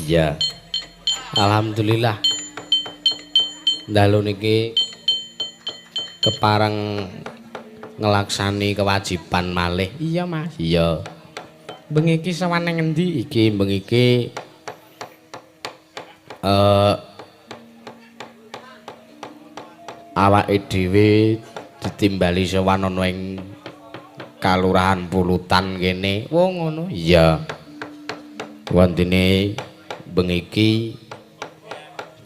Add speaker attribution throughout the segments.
Speaker 1: Iya. Alhamdulillah. Dalu niki kepareng nglaksani kewajiban malih. Iya, Mas. Iya. Bengi iki sowan ning ngendi? Iki bengi iki awake dhewe ditimbali sowan ana ing Kalurahan Pulutan kene. Oh ngono. Iya. Wontene bengi iki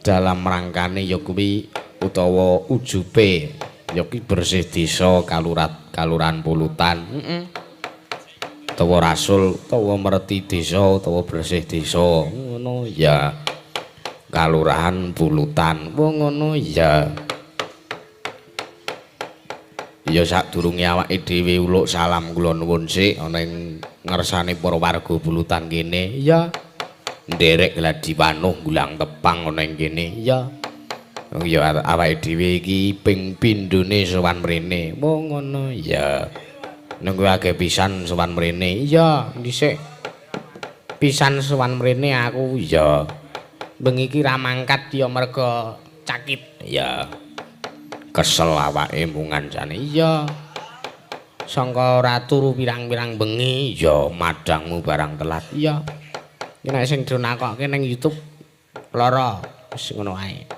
Speaker 1: dalam rangkane ya kuwi utawa ujube ya kuwi bersih desa Kalurahan Pulutan. Heeh. Utawa rasul utawa mereti desa utawa bersih desa. Ngono ya. Kalurahan Pulutan. Oh ngono ya. Ya sadurunge awake dhewe uluk salam kula nuwun sik ana ing ngersane para warga Pulutan kene. Iya. Nderek gladi panuh gulang tepang ana ing kene. Iya. Ya awake dhewe iki ping pindhone sowan mrene. Oh ngono. Iya. Nunggu akeh pisan sowan mrene. Iya, dhisik pisan sowan mrene aku. Iya. Bengi iki ra mangkat ya merga cakit. Iya. Kesel awake mungan jane. Iya. Sangka ora turu pirang-pirang bengi, ya madangmu barang telat. Iya. Iki nek sing do nakokke ning YouTube lara, wis ngono ae.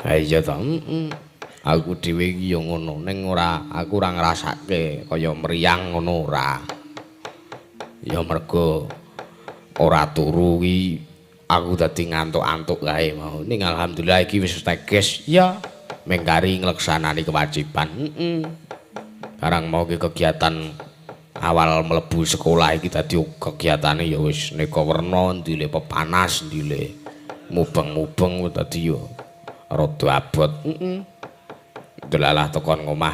Speaker 1: Ha iya to, heeh. Aku dhewe iki ya ngono, ning ora aku ora ngrasake kaya mriyang ngono ora. Ya mergo ora turu iki aku dadi ngantuk-antuk kae mau. Ning alhamdulillah iki wis teges. Iya. Mengkari ngleksanani kewajiban. Heeh. Barang mau ki kegiatan awal mlebu sekolah iki dadi kegiatane ya wis neka werna, ndile pepanas, ndile mubeng-mubeng dadi ya rada abot. Heeh. Delalah tekan ngomah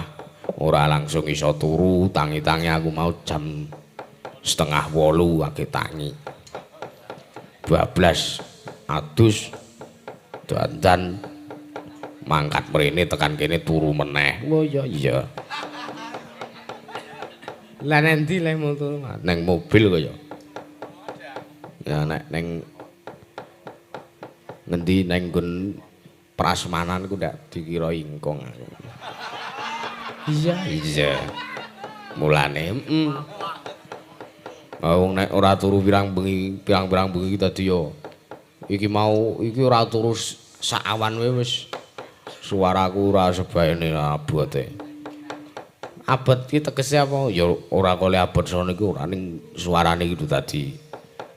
Speaker 1: ora langsung iso turu, tangi-tangi aku mau jam 7:30 ake tangi. 12 adus dandan mangkat mrene tekan kene turu meneh. Oh iya iya. Lah nendi lehmu turu? Neng mobil kaya. Ya nek neng ngendi neng nggon prasmanan ku ndak dikira ingkung aku. Iya iya. Mulane heeh. Wong nek ora turu pirang bengi, pirang-pirang bengi iki dadi ya iki mau iki ora turu sak awan wae wis suaraku ora sebaene abote. Abot ki tegese apa? Ya ora kole abot sono iku ora ning suarane iki dadi.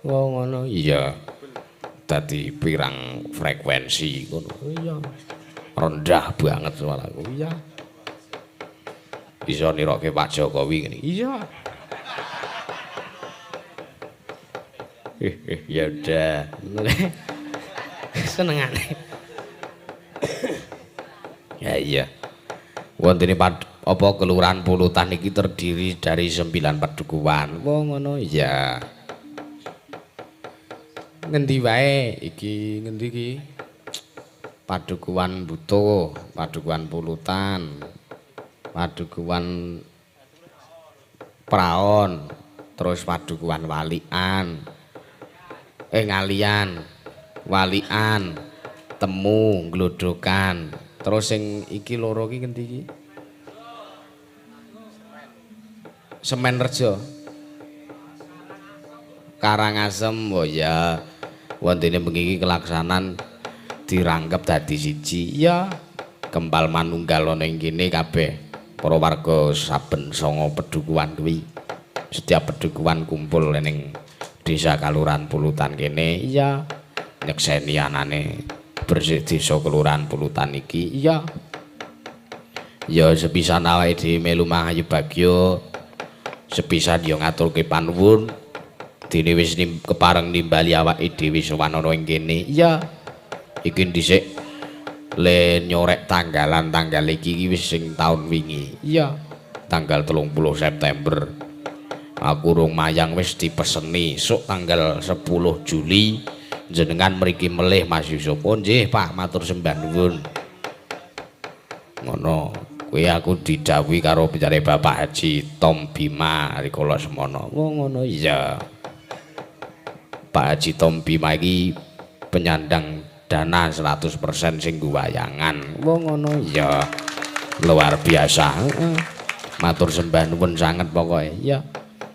Speaker 1: Oh ngono. Iya. Dadi pirang frekuensi ngono. Iya. Rendah banget suaraku. Iya. Bisa niroke Pak Jokowi ngene. Iya. Ya udah. Senengane. Ya iya. Wontene apa Kelurahan Pulutan iki terdiri dari 9 padukuhan. Oh ngono. Iya. Ngendi wae iki ngendi iki? Padukuhan Butuh, Padukuhan Pulutan, Padukuhan Praon, terus Padukuhan Walian. Ngalian, Walian, Temu, Glodokan. Terus sing iki loro iki ngendi iki? Semenrejo. Karangasem. Oh ya. Wontene bengi iki kelaksanan dirangkep dadi siji. Iya. Kempal manunggal ana ing kene kabeh para warga saben 9 pedukuhan kuwi. Setiap pedukuhan kumpul ning desa Kalurahan Pulutan kene. Iya. Nyekseni anane bersih desa Kelurahan Pulutan iki. Iya. Ya sepisan awake dhewe melu mangayu bagya. Sepisan ya ngaturke panuwun. Dene wis kepareng nimbali awake dhewe sowan ana ing kene. Iya. Iki dhisik le nyorek tanggalan tanggal iki wis sing taun wingi. Iya. Tanggal 30 September. Aku rung mayang wis dipeseni sok tanggal 10 Juli jenengan mriki melih Mas Yusuf. Oh nggih Pak, matur sembah nuwun. Ngono. Kuwi aku didhawuhi karo bejare Bapak Haji Tom Bima rikala semono. Oh ngono iya. Pak Haji Tom Bima iki penyandang dana 100% sing nggo wayangan. Wong ngono ya luar biasa. Heeh. Matur sembah nuwun sanget pokoke. Ya.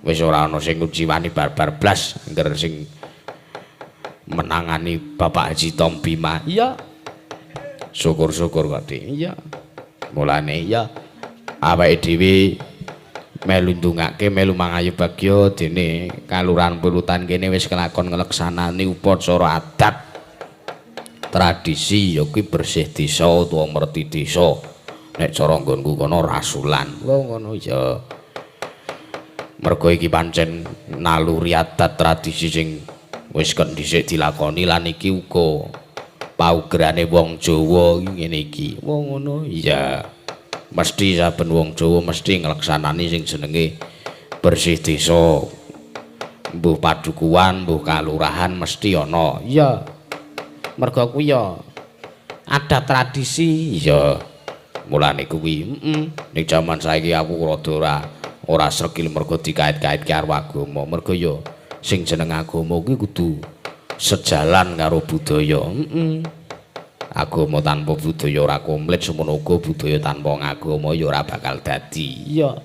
Speaker 1: Wis ora ana sing nguciwani barbar blas angger sing menangani Bapak Haji Tom Bima. Iya. Syukur-syukur kok, Dik. Iya. Mulane ya awake dhewe melu ndongake melu mangayu bagya dene Kalurahan Pulutan kene wis kelakon ngleksanani upacara adat tradisi ya kuwi bersih desa utawa merti desa. Nek cara nggonku kono rasulan. Lho ngono ya. Mergo iki pancen naluri adat tradisi sing wis kon dhisik dilakoni lan iki uga paugerane wong Jawa ngene iki. Wong ngono iya. Mesti saben wong Jawa mesti nglaksanani sing jenenge bersih desa. Mbuh padukuhan, mbuh kalurahan mesti ana. Iya. Mergo kuwi ya adat tradisi. Iya. Mulane kuwi, heeh. Ning jaman saiki aku rada ora sreg mergo dikait-kaitke karo agama. Mergo ya sing jeneng agama kuwi kudu sejalan karo budaya. Heeh. Agama tanpa budaya ora komplit, semono uga budaya tanpa agama ya ora bakal dadi. Iya.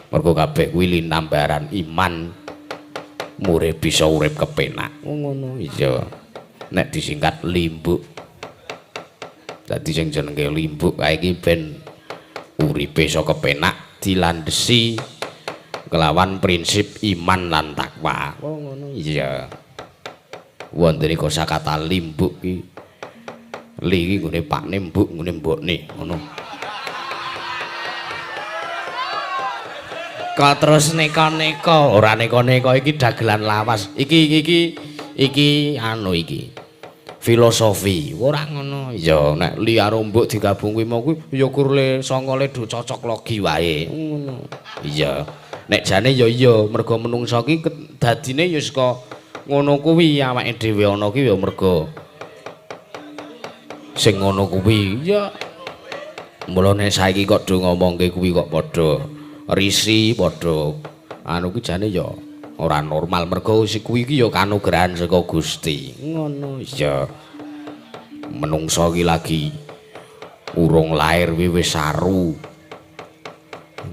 Speaker 1: Mergo kabeh kuwi linambaran iman mure bisa urip kepenak. Ngono. Iya. Nek disingkat limbuk. Dadi sing jenenge limbuk kae iki ben uripe iso kepenak dilandhesi kelawan prinsip iman lan takwa. Oh ngono. Iya. Wontene kosakata limbuk ki li iki nggone pakne mbuk nggone mbokne ngono. Kok terus neka-neka, ora neka-neka iki dagelan lawas. Iki iki iki anu iki. Filosofi. Ora ngono. Ya nek li karo mbuk digabung kuwi mau kuwi ya kur le sanga le do cocok logi wae. Ngono. Iya. Nek jane ya iya mergo menungsa ki dadine ya saka ngono kuwi awake dhewe ana ki ya mergo sing ngono kuwi. Iya. Mula nek saiki kok do ngomongke kuwi kok padha risi, padha anu ki jane ya ora normal mergo kuwi iki ya kanugrahan saka Gusti. Ngono. Iya. Menungsa ki lagi urung lair kuwi wis saru.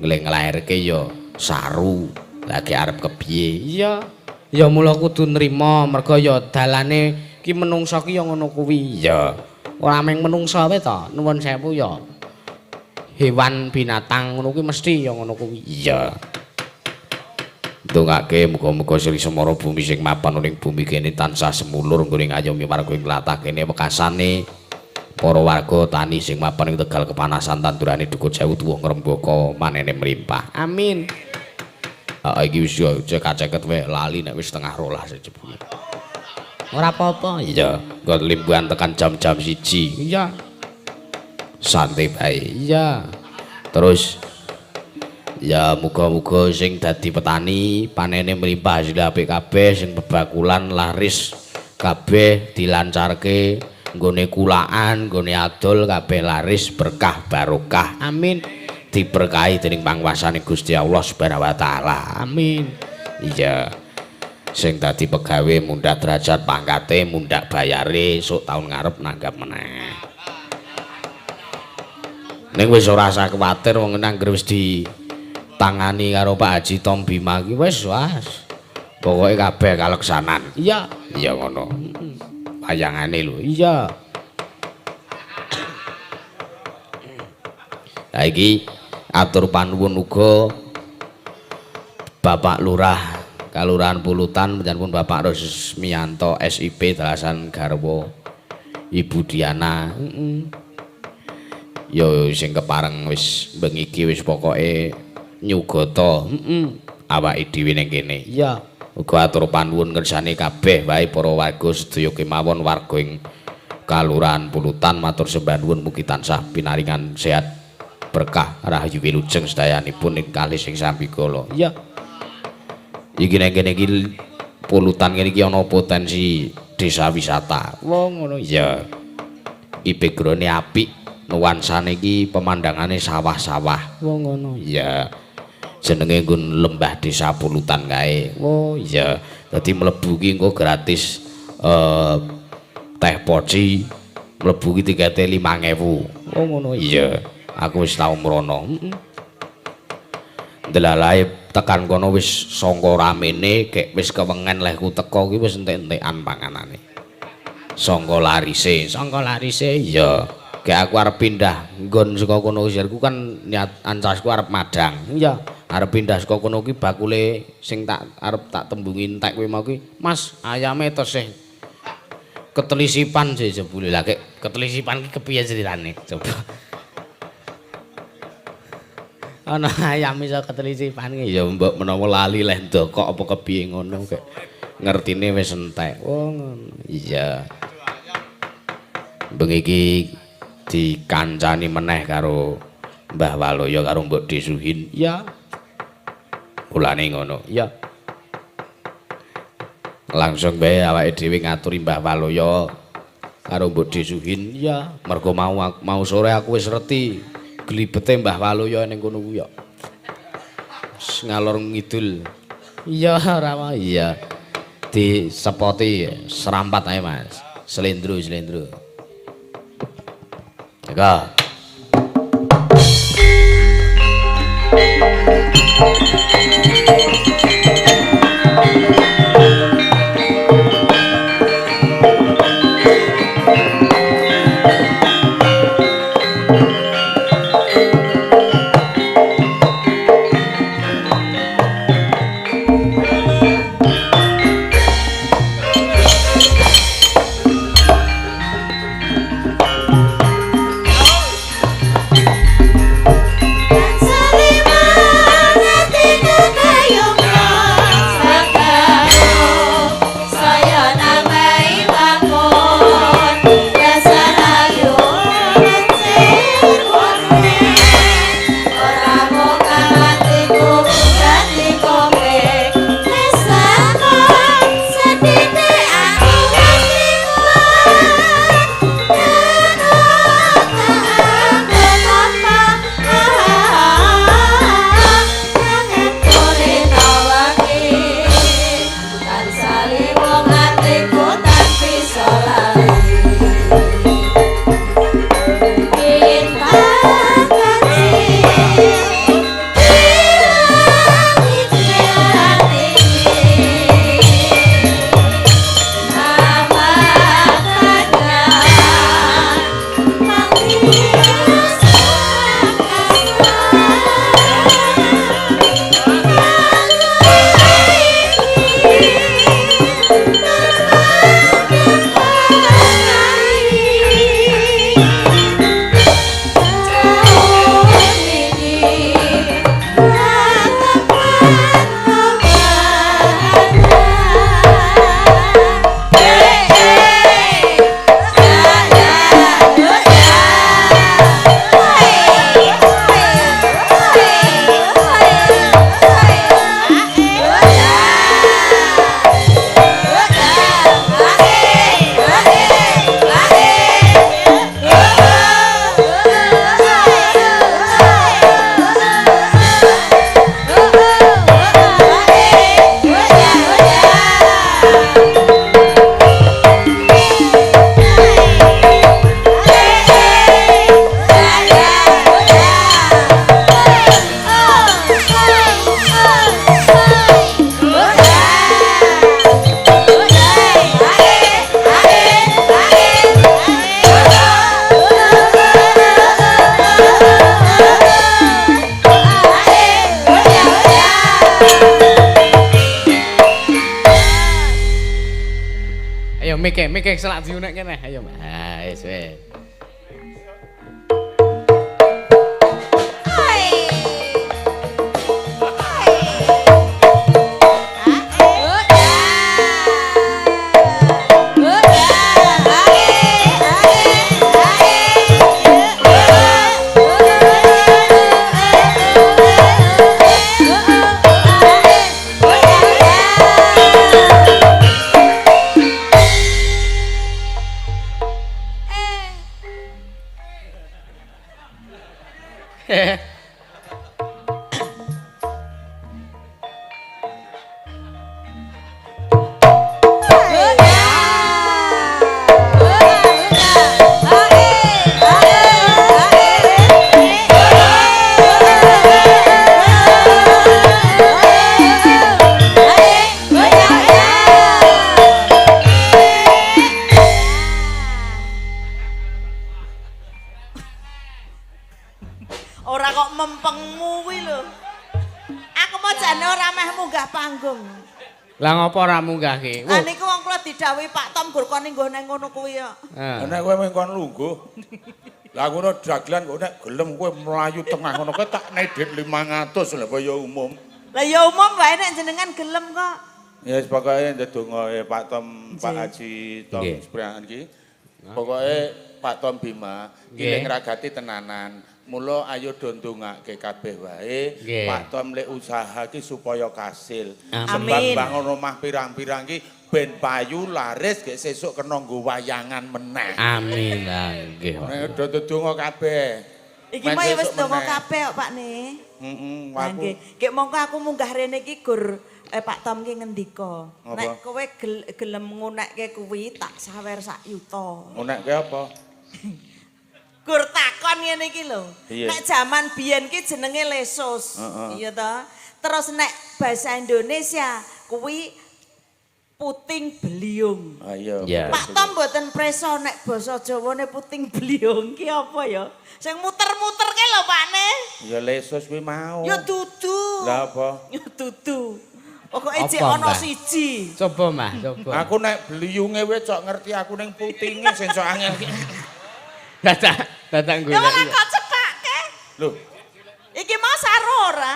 Speaker 1: Nglairke ya saru. Lagi arep kepiye? Iya. Ya mula kudu nrima mergo ya dalane ki menungsa ki ya ngono kuwi. Iya. Ora mung menungsa wae to, nuwun sewu ya. Hewan binatang ngono kuwi mesti ya ngono kuwi. Iya. Ndongake muga-muga Sri Semara bumi sing mapan ning bumi kene tansah semulur nggone ngayomi warga ing tlatah kene wekasane para warga tani sing mapan ing Tegal kepanasan tandurane dukut sewu tuwuh ngrembaka manene mlimpah. Amin. Heeh iki wis yo cekak-ceket wae lali nek wis 11:30 jebule. Ora apa-apa. Iya, nggo limbuhan tekan jam-jam 1. Iya. Santai bae. Iya. Terus ya muga-muga sing dadi petani panene mlimpah hasil apik kabeh, sing bebakulan laris kabeh dilancarke, nggone kulaan, nggone adol kabeh laris berkah barokah. Amin. Diberkahi dening panguwasane Gusti Allah Subhanahu wa taala. Amin. Iya. Sing dadi pegawe mundhak derajat pangkate, mundhak bayare, esuk taun ngarep nanggap meneh. Ning wis ora usah kuwatir wong anggere wis ditangani karo Pak Haji Tom Bima iki wis wis. Pokoke kabeh kaleksanan. Iya, iya ngono. Wayangane lho. Iya. Lah iki atur panuwun uga Bapak Lurah Kalurahan Pulutan panjenenganipun Bapak Rusmianto SIP dalasan garwa Ibu Diana. Heeh. Ya sing kepareng wis bengi iki wis pokoke nyugata. Heeh. Awake dhewe ning kene. Iya. Uga atur panuwun ngersane kabeh wae para warga sedaya kemawon warga ing Kalurahan Pulutan matur sembah nuwun mugi tansah pinaringan sehat berkah rahayu wilujeng sedayanipun ing kalih sing sambikala. Iya. Iki ning kene iki Pulutan kene iki ana potensi desa wisata. Wong ngono. Iya. Iki background-e apik, nuansane iki pemandangane sawah-sawah. Wong ngono. Iya. Jenenge nggon lembah desa Pulutan kae. Oh iya. Dadi mlebu ki engko gratis teh poci, mlebu ki tikete 5.000. Oh ngono. Iya, aku wis tau mrono. Heeh. Delalae tekan kono wis sangka ramene, gek wis kewengen lehku teko ki wis entek-entekan panganane. Sangka larise iya. Gek aku arep pindah nggon saka kono jarku kan niat ancasku arep madang. Iya, arep pindah saka kono ki bakule sing tak arep tak tembungi entek kuwi mau ki, Mas, ayame tesih ketelisipan sih jebule. Lah kek ketelisipan ki kepiye ceritane? Coba. Ana ayam iso ketelisipan ki ya mbok menawa lali leh ndokok apa kepiye ngono kek ngertine wis entek. Oh ngono. Iya. Bengi iki dikancani meneh karo Mbah Waluya karo Mbok Disuhin. Iya. Mulane ngono. Iya. Langsung bae awake dhewe ngaturi Mbah Waluya karo Mbok Disuhin. Iya, mergo mau sore aku wis reti glibete Mbah Waluya ning kono kuwi kok. Ngalor ngidul. Iya ora wae. Iya. Disepoti serampat ae Mas. Slendro-slendro. Jaga. Mike selak diunek kene. Ayo, ha wis wis.
Speaker 2: panggung.
Speaker 1: Lah ngopo ora munggahke?
Speaker 2: Lah niku wong kula didhawuhi Pak Tom gur kon nggo nang ngono kuwi kok.
Speaker 3: Nek kowe mung kon lungguh. Lah ngono dagelan kok nek gelem kowe mlayu tengah ngono kowe tak nedit 500 lho kaya umum.
Speaker 2: Lah ya umum wae nek jenengan gelem kok.
Speaker 3: Ya wis pokoke ndedonga Pak Tom, Pak Haji Tom Spriangan iki. Pokoke Pak Tom Bima iki ngragati tenanan. Mula ayo do ndongake kabeh wae Pak Tom lek usaha ki supaya kasil. Sebab bangun omah pirang-pirang ki ben payu laris gek sesuk kena nggo wayangan meneh.
Speaker 1: Amin. Lah nggih.
Speaker 3: Nek do ndonga kabeh.
Speaker 2: Iki mau ya wis ndonga kabeh kok Pak ne.
Speaker 3: Heeh,
Speaker 2: aku. Gek mongko aku munggah rene iki gur Pak Tom ki ngendika. Nek kowe gelem ngunekke kuwi tak sawer sak yuta.
Speaker 3: Ngunekke apa?
Speaker 2: Gur takon ngene iki lho. Nek jaman biyen ki jenenge lesus. Iya ta? Terus nek bahasa Indonesia kuwi puting beliung.
Speaker 3: Ayo.
Speaker 2: Pak Tom mboten preso nek basa Jawane puting beliung ki apa ya? Sing muter-muter ke lho Pak ne.
Speaker 3: Ya lesus kuwi mau.
Speaker 2: Ya dudu.
Speaker 3: Lah apa?
Speaker 2: Ya dudu. Pokoke jek ana siji.
Speaker 1: Coba Mbah, coba.
Speaker 3: Aku nek beliunge wis cok ngerti aku ning putinge sing sok angel ki.
Speaker 1: Dadak golek.
Speaker 2: Ya ora kok cethake.
Speaker 3: Lho.
Speaker 2: Iki mau saru ora?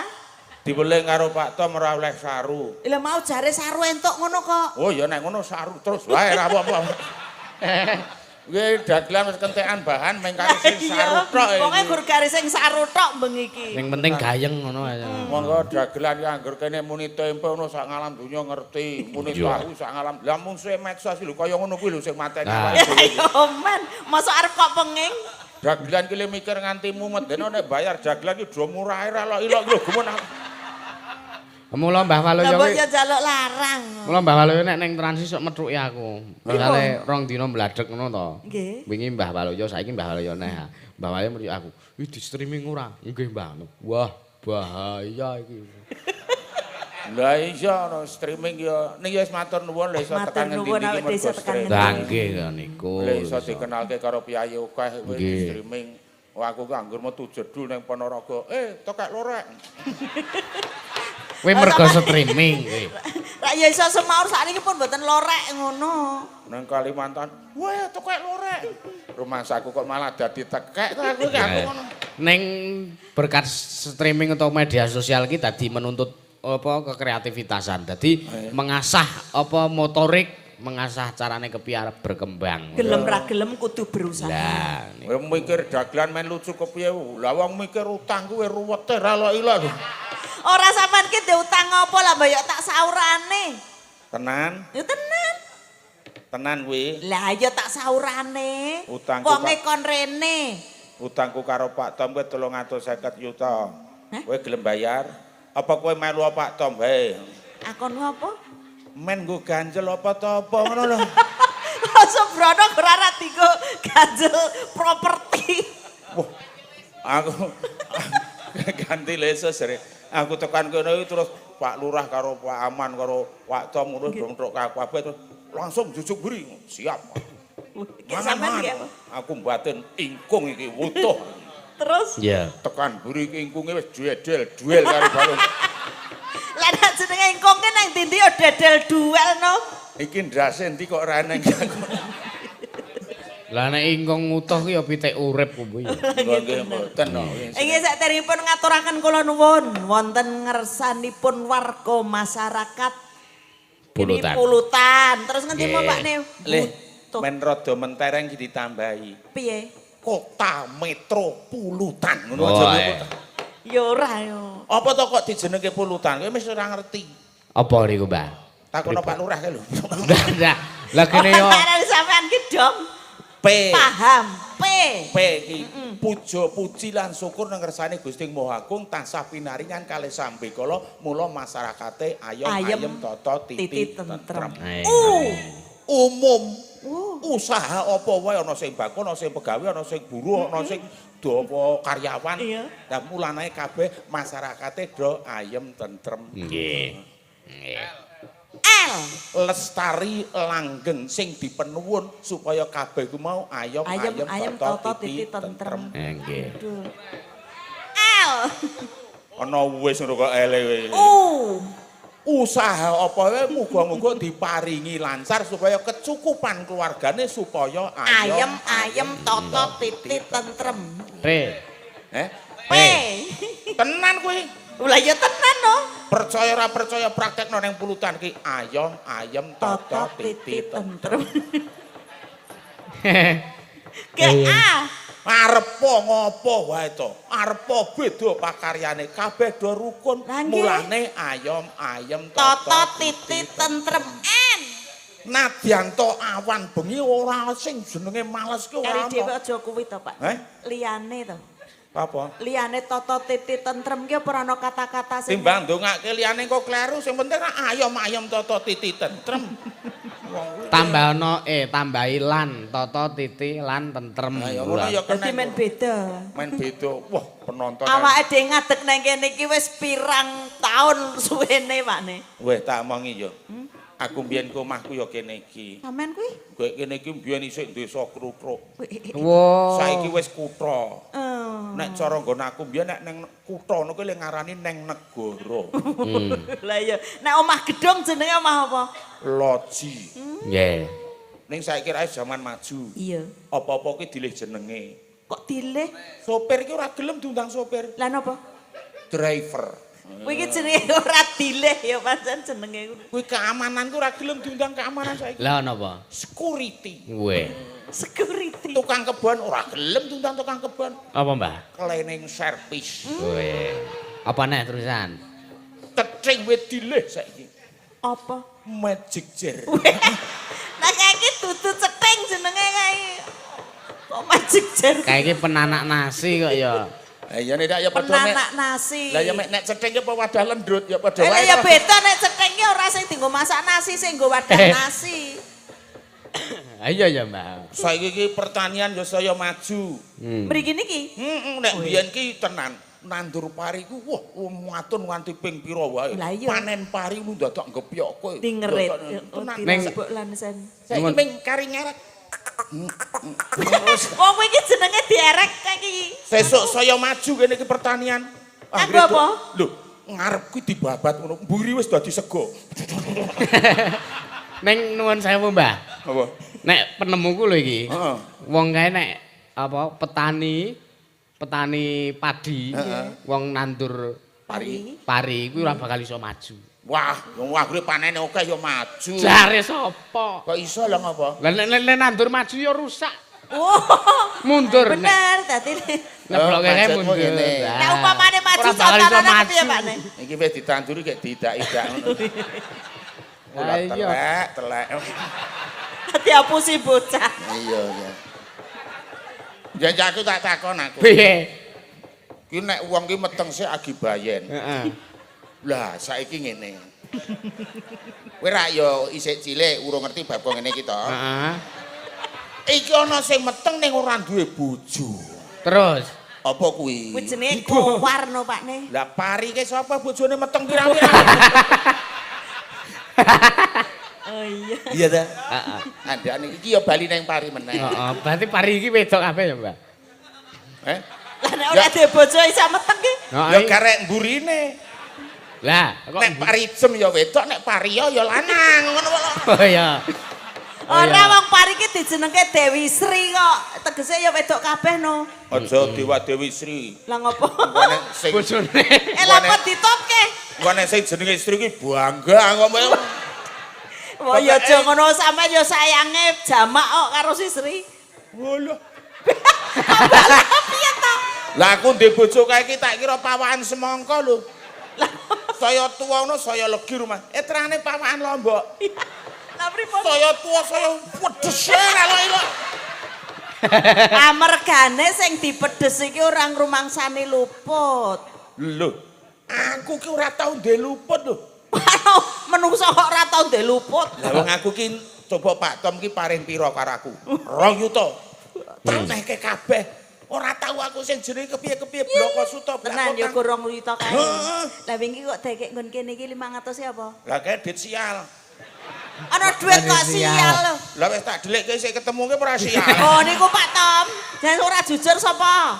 Speaker 3: Diweling karo Pak Tom ora oleh saru.
Speaker 2: Lah mau jare saru entuk ngono kok.
Speaker 3: Oh ya nek ngono saru terus wae ora apa-apa. Nggih dagelan wis kentekan bahan meng karo sing saru tok.
Speaker 2: Pokoke gur garis sing saru tok bengi iki.
Speaker 1: Sing penting gayeng ngono ae.
Speaker 3: Monggo dagelan ki angger kene muni tempe ngono sak ngalam donya ngerti, muni tahu sak ngalam. Lah mung sing medsos lho kaya ngono kuwi lho sing mateni awake dhewe.
Speaker 2: Ya men, mosok arep kok penging.
Speaker 3: Dagelan ki le mikir nganti mumet dene nek bayar dagelan ki do murah ra lok ilok lho gemen aku.
Speaker 1: Mula Mbah Waluyo
Speaker 2: kuwi ya njaluk larang.
Speaker 1: Mula Mbah Waluyo nek ning transis sok methuki aku. Misale rong dina mbladhek ngono to. Wingi Mbah Waluyo saiki Mbah Waluyo neh. Mbah Waluyo methuki aku. Ih di streaming ora? Nggih Mbah. Wah, bahaya iki.
Speaker 3: Lah iya ana streaming ya. Ning ya wis matur nuwun lho iso tekan ngendi iki mergo streaming.
Speaker 1: Lah nggih niku.
Speaker 3: Lha iso dikenalke karo piyayi akeh kowe di streaming. Wah aku ki anggur metu jedul ning Ponorogo. Tokek lorek.
Speaker 1: Kowe mergo streaming kowe.
Speaker 2: Lah ya iso semaur sakniki pun mboten lorek ngono.
Speaker 3: Nang Kalimantan, wah tekek lorek. Rumangsaku kok malah dadi tekek to aku ki aku ngono.
Speaker 1: Ning berkat streaming atau media sosial ki dadi menuntut apa kekreativitasan. Dadi mengasah apa motorik, mengasah carane kepiye arep berkembang.
Speaker 2: Gelem ra gelem kudu berusaha.
Speaker 1: Lah
Speaker 3: kowe mikir dagelan men lucu kepiye. Lah wong mikir utang kuwi ruwete ra lok ilok.
Speaker 2: Ora sampean ki ndek utang apa lah mbok tak saurane.
Speaker 3: Tenan?
Speaker 2: Ya tenan.
Speaker 3: Tenan kuwi.
Speaker 2: Lah ya tak saurane.
Speaker 3: Utangku
Speaker 2: wonge kon rene.
Speaker 3: Utangku karo Pak Tom kuwi 350 yuta. Kowe gelem bayar? Apa kowe melu Pak Tom wae?
Speaker 2: Akon apa?
Speaker 3: Men nggo ganjel apa to apa ngono lho.
Speaker 2: Sebrono ora dienggo ganjel properti.
Speaker 3: Wah, aku ganti lesus jare. Aku tekan kene iki terus Pak Lurah karo Pak Aman karo Pak Tom ngono dongtrok kabeh terus langsung jujuk buri. Siap.
Speaker 2: Sampeyan iki apa?
Speaker 3: Aku mbatin ingkung iki wutuh.
Speaker 2: Terus?
Speaker 1: Iya.
Speaker 3: Tekan buri iki ingkunge wis duel duel karo balung.
Speaker 2: Lah nek jenenge ingkung ki nang ndi-ndi ya dedel duel no.
Speaker 3: Iki ndase endi kok ora eneng aku.
Speaker 1: Lah nek ingkung ngutuh ki ya pitik urip kuwi.
Speaker 3: Nggih mboten no.
Speaker 2: Inggih sakderengipun ngaturaken kula nuwun wonten ngersanipun warga masyarakat
Speaker 1: Pulutan.
Speaker 2: Pulutan. Terus ngendi mau Pak ne?
Speaker 3: Leh, men rada mentereng iki ditambahi.
Speaker 2: Piye?
Speaker 3: Kota Metro Pulutan ngono aja.
Speaker 2: Ya ora yo.
Speaker 3: Apa to kok dijenenge Pulutan? Kowe wis ora ngerti.
Speaker 1: Apa niku, Mbah?
Speaker 3: Takono Pak Lurah kae lho.
Speaker 1: Lah, lah kene yo.
Speaker 2: Sampean ki dong.
Speaker 3: P.
Speaker 2: Paham. P.
Speaker 3: P iki puja puji lan syukur nang ngersane Gusti Maha Agung tansah pinaringan kalih sambekala mula masyarakate ayom ayem tata titi tentrem. Umum. Usaha apa wae ana sing bakul, ana sing pegawe, ana sing buruh, ana sing do apa karyawan. Lah mulane kabeh masyarakate do ayem tentrem.
Speaker 1: Nggih. Nggih.
Speaker 2: L.
Speaker 3: Lestari langgeng sing dipenuwun supaya kabeh ku mau ayom ayem tata titi tentrem.
Speaker 1: Nggih.
Speaker 2: L.
Speaker 3: Ana wis ngono kok ele kowe.
Speaker 2: U.
Speaker 3: Usaha apa wae muga-muga diparingi lancar supaya kecukupan keluargane supaya
Speaker 2: Ayem ayem toto titi tentrem.
Speaker 1: P.
Speaker 3: Eh?
Speaker 2: P.
Speaker 3: Tenan kuwi.
Speaker 2: Lah ya tenan no.
Speaker 3: Percaya ora percaya praktekno ning pulutan ki ayom ayem
Speaker 2: Toto
Speaker 3: toto
Speaker 2: titi
Speaker 3: titi tentrem.
Speaker 2: tentrem. Ke A.
Speaker 3: Arepa ngopo wae to? Arepa beda pakaryane, kabeh do rukun. Mulane ayom ayem
Speaker 2: Toto titi tentrem. N.
Speaker 3: Nadyan to awan bengi ora sing jenenge males ki ora
Speaker 2: Kari dhewe aja kuwi to, Pak.
Speaker 3: Eh?
Speaker 2: Liyane to.
Speaker 3: Apa?
Speaker 2: Liyane toto titi tentrem ki apa ora ana kata-kata sing
Speaker 3: Timbang ndongake liyane kok kleru, sing penting ayom ayem toto titi tentrem.
Speaker 1: Tambah ana e, tambahi lan, toto titi lan tentrem.
Speaker 3: Lah ya ngono ya
Speaker 2: Dadi
Speaker 3: kena.
Speaker 2: men beda.
Speaker 3: Men beda. Wah, penonton.
Speaker 2: Awake dhewe ngadeg nang kene iki wis pirang taun suwene, Pak ne.
Speaker 3: Weh, tak omongi ya. Aku mbiyen ku omahku ya kene iki.
Speaker 2: Sampeyan kuwi?
Speaker 3: Kowe kene iki mbiyen isih desa Krukruk.
Speaker 1: Wo.
Speaker 3: Saiki wis kutha.
Speaker 2: Oh.
Speaker 3: Nek cara nggon aku mbiyen nek neng kutha ngono kuwi le ngarani neng negara.
Speaker 2: Lah iya, nek omah gedung jenenge omah apa?
Speaker 3: Loji.
Speaker 1: Nggih.
Speaker 3: Ning saiki ra jaman maju.
Speaker 2: Iya.
Speaker 3: Apa-apa ki dilih jenenge.
Speaker 2: Kok dilih?
Speaker 3: Sopir ki ora gelem diundang sopir.
Speaker 2: Lah napa?
Speaker 3: Driver.
Speaker 2: Kuwi iki jenenge ora dilih ya pancen jenenge ngono.
Speaker 3: Kuwi keamanan ku ora gelem diundang keamanan saiki.
Speaker 1: Lah napa?
Speaker 3: Security.
Speaker 1: Weh.
Speaker 2: Security.
Speaker 3: Tukang kebon ora gelem diundang tukang kebon.
Speaker 1: Apa, Mbah?
Speaker 3: Cleaning service.
Speaker 1: Weh. Apa neh terusan?
Speaker 3: Cecing wit dilih saiki.
Speaker 2: Apa?
Speaker 3: Magic jar.
Speaker 2: Lah kae iki dudu cething jenenge kae. Kok magic jar?
Speaker 1: Kae iki penanak nasi kok ya.
Speaker 3: Iya nek ya padha mek.
Speaker 2: Penanak nasi.
Speaker 3: Lah ya mek nek cething ya apa wadah lendut ya padha
Speaker 2: Eh
Speaker 3: wae.
Speaker 2: lah ya beda nek cething ki ora sing dienggo masak nasi, sing nggo wadah nasi.
Speaker 1: Iya ya, Mbah.
Speaker 3: Saiki iki pertanian ya saya maju.
Speaker 2: Mriki niki.
Speaker 3: Heeh, nek biyen ki tenan nandur pari ku wah matun nganti ping pira wae. Panen pari ku dadak ngepyok kowe.
Speaker 2: Dingerit.
Speaker 3: Tenan.
Speaker 2: Ning lan sen.
Speaker 3: Saiki ming kari ngerek.
Speaker 2: Wong kuwi iki jenenge dierek kae iki.
Speaker 3: Sesuk saya maju kene iki pertanian.
Speaker 2: Nganggo apa?
Speaker 3: Lho, ngarep kuwi dibabat ngono. Mburi wis dadi sego.
Speaker 1: Neng nuwun sewu, Mbah.
Speaker 3: Apa?
Speaker 1: Nek penemuku lho iki.
Speaker 3: Heeh.
Speaker 1: Wong kae nek apa petani padi, wong nandur
Speaker 3: Pari.
Speaker 1: pari kuwi ora bakal iso maju.
Speaker 3: Wah, wong anggere panene akeh ya maju.
Speaker 1: Jare sapa?
Speaker 3: Kok iso lho ngapa?
Speaker 1: Lah nek nandur maju ya rusak.
Speaker 2: Oh.
Speaker 1: Mundur nek.
Speaker 2: Bener, dadi
Speaker 1: Nek bloke kae
Speaker 3: macetmu
Speaker 1: mundur.
Speaker 3: ngene.
Speaker 2: nek upamane maju
Speaker 1: Ora bakal iso
Speaker 2: contohane
Speaker 1: maju.
Speaker 2: piye Pak ne?
Speaker 3: Iki wis ditanduri kayak diidak-idak ngono. Ora
Speaker 1: Lah iya.
Speaker 3: telek, telek.
Speaker 2: Diapusi bocah.
Speaker 3: Iya, iya. Jajak aku tak takon aku.
Speaker 1: Piye?
Speaker 3: Ki nek wong ki meteng sik agi bayen.
Speaker 1: Heeh.
Speaker 3: Lah saiki ngene. Kowe rak ya isih cilik urung ngerti bab kok ngene iki to.
Speaker 1: Heeh.
Speaker 3: Iki ana sing meteng ning ora duwe bojo.
Speaker 1: Terus
Speaker 3: Apa kuwi?
Speaker 2: Kuwi jenenge kowar no Pak ne.
Speaker 3: Lah pari ke sapa bojone meteng pirang-pirang?
Speaker 2: Oh iya.
Speaker 3: Iya ta?
Speaker 1: Heeh.
Speaker 3: Andane iki ya bali nang pari meneh.
Speaker 1: Heeh, berarti pari iki wedok kabeh ya, Mbah?
Speaker 3: Eh?
Speaker 2: Lah nek ora duwe bojo iso meteng ki.
Speaker 3: Ya karek mburine.
Speaker 1: Lah, kok
Speaker 3: Nek pari jem ya wedok, nek pari ya lanang ngono wae.
Speaker 1: Oh iya.
Speaker 2: Ora wong pari ki dijenengke Dewi Sri kok. Tegese ya wedok kabeh no.
Speaker 3: Aja Dewa Dewi Sri.
Speaker 2: Lah ngopo?
Speaker 3: Engko nek sing
Speaker 1: Bojone.
Speaker 2: Eh lha kok ditopke?
Speaker 3: engko nek sing jenenge Sri ki bangga kok.
Speaker 2: Wah ya aja ngono sampean ya sayange jamak kok karo si Sri.
Speaker 3: Walah.
Speaker 2: Piye ta?
Speaker 3: Lah aku ndek bojo kae iki tak kira pawakan semangka lho. Saya tuwa ngono saya legi rumah. Eh terane pawakan lombok.
Speaker 2: Lah pripun?
Speaker 3: Saya tuwa saya wedhuse elok-elok.
Speaker 2: Amergane sing dipedes iki ora ngrumangsani luput.
Speaker 3: Lho, aku ki ora tau ndek luput lho.
Speaker 2: Menungso kok ora tau ndek luput.
Speaker 3: Lah wong aku ki coba Pak Tom ki paring pira karo aku? 2 yuta. Tak nehke kabeh. Ora tau aku sing jenenge kepiye-kepiye bloko suta
Speaker 2: Tenan ya
Speaker 3: blako.
Speaker 2: 2 yuta kae. Lah wingi kok dekek nggon kene iki 500 e apa?
Speaker 3: Lah kae dit sial.
Speaker 2: Ana duit kok sial lho.
Speaker 3: Lah wis tak delikke sik ketemu ki ora sial.
Speaker 2: Oh niku Pak Tom, jan ora jujur sapa?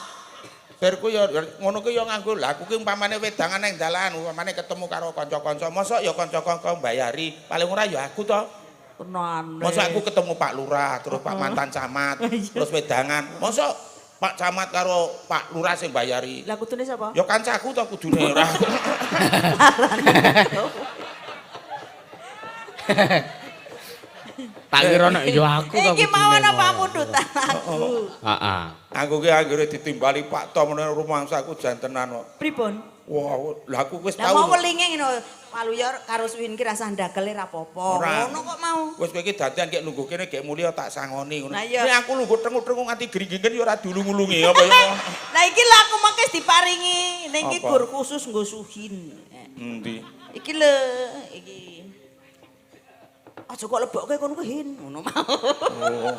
Speaker 3: Tirku ya ngono ku ya nganggo. Lah aku ki umpamane wedangan nang dalan, umpamane ketemu karo kanca-kanca, mosok ya kanca-kanca mbayari, paling ora ya aku to.
Speaker 2: Tenane.
Speaker 3: Mosok aku ketemu Pak Lurah, terus Pak mantan camat, terus wedangan. Mosok Pak Camat karo Pak Lurah sing bayari.
Speaker 2: Lah kudune sapa?
Speaker 3: Ya kancaku to kudune ora.
Speaker 1: Tak kira nek ya aku to.
Speaker 2: Iki mawon apa mundutan aku.
Speaker 1: Heeh.
Speaker 3: Aku ki anggere ditimbali Pak Tom nang rumangsaku jan tenan kok.
Speaker 2: Pripun?
Speaker 3: Wah, lah aku wis
Speaker 2: Lah
Speaker 3: tau.
Speaker 2: mau welinge ngono, Waluya karo Suwin ki rasah ndagele ra apa-apa. Ngono kok mau.
Speaker 3: Wis kowe iki dadian gek nunggu kene gek mulya tak sangoni ngono.
Speaker 2: Nek
Speaker 3: aku lungguh tenguk-tenguk nganti gringgingen ya ora diulung-ulungi apa ya.
Speaker 2: Lah iki lho aku mangke diparingi ning iki gur khusus nggo Suhin.
Speaker 3: Endi?
Speaker 2: Iki lho, iki. Aja kok lebokke kono ku Hin, ngono mau.
Speaker 3: Oh.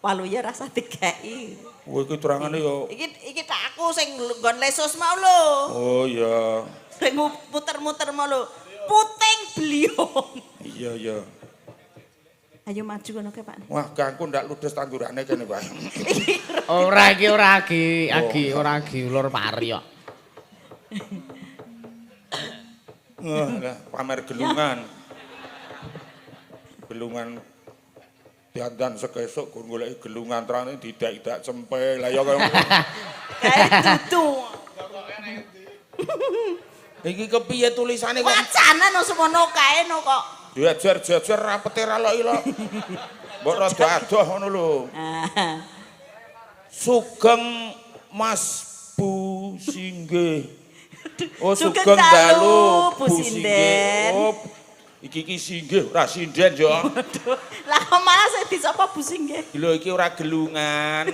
Speaker 2: Waluya rasa dikeki.
Speaker 3: Kowe iki terangane ya.
Speaker 2: Iki tak aku sing nggon lesus mau lho.
Speaker 3: Oh iya.
Speaker 2: Sing muter-muter mau lho. Puting beliung.
Speaker 3: Iya iya.
Speaker 2: Ayo maju kono ke Pak.
Speaker 3: Wah, gangku ndak ludes tandurane kene, Pak.
Speaker 1: Ora iki ora agi, agi ora agi ulur pari kok.
Speaker 3: Wah, lah pamer gelungan. Gelungan dandan sekesuk gur goleki gelungan terane didak-idak cempe. Lah ya kaya
Speaker 2: Kae dudu.
Speaker 3: Iki kepiye tulisane kok?
Speaker 2: Wacana no semono kae no kok.
Speaker 3: Diajar-jajar rapete ra lok-ilok. Mbok rada adoh ngono lho. Sugeng Mas Bu Singgih. Oh
Speaker 2: Sugeng
Speaker 3: sugeng dalu
Speaker 2: Bu Sinden.
Speaker 3: Oh, iki iki singgih ora sinden yo.
Speaker 2: Waduh, lah kok malah sing disapa Bu Singgih.
Speaker 3: Lho iki ora gelungan.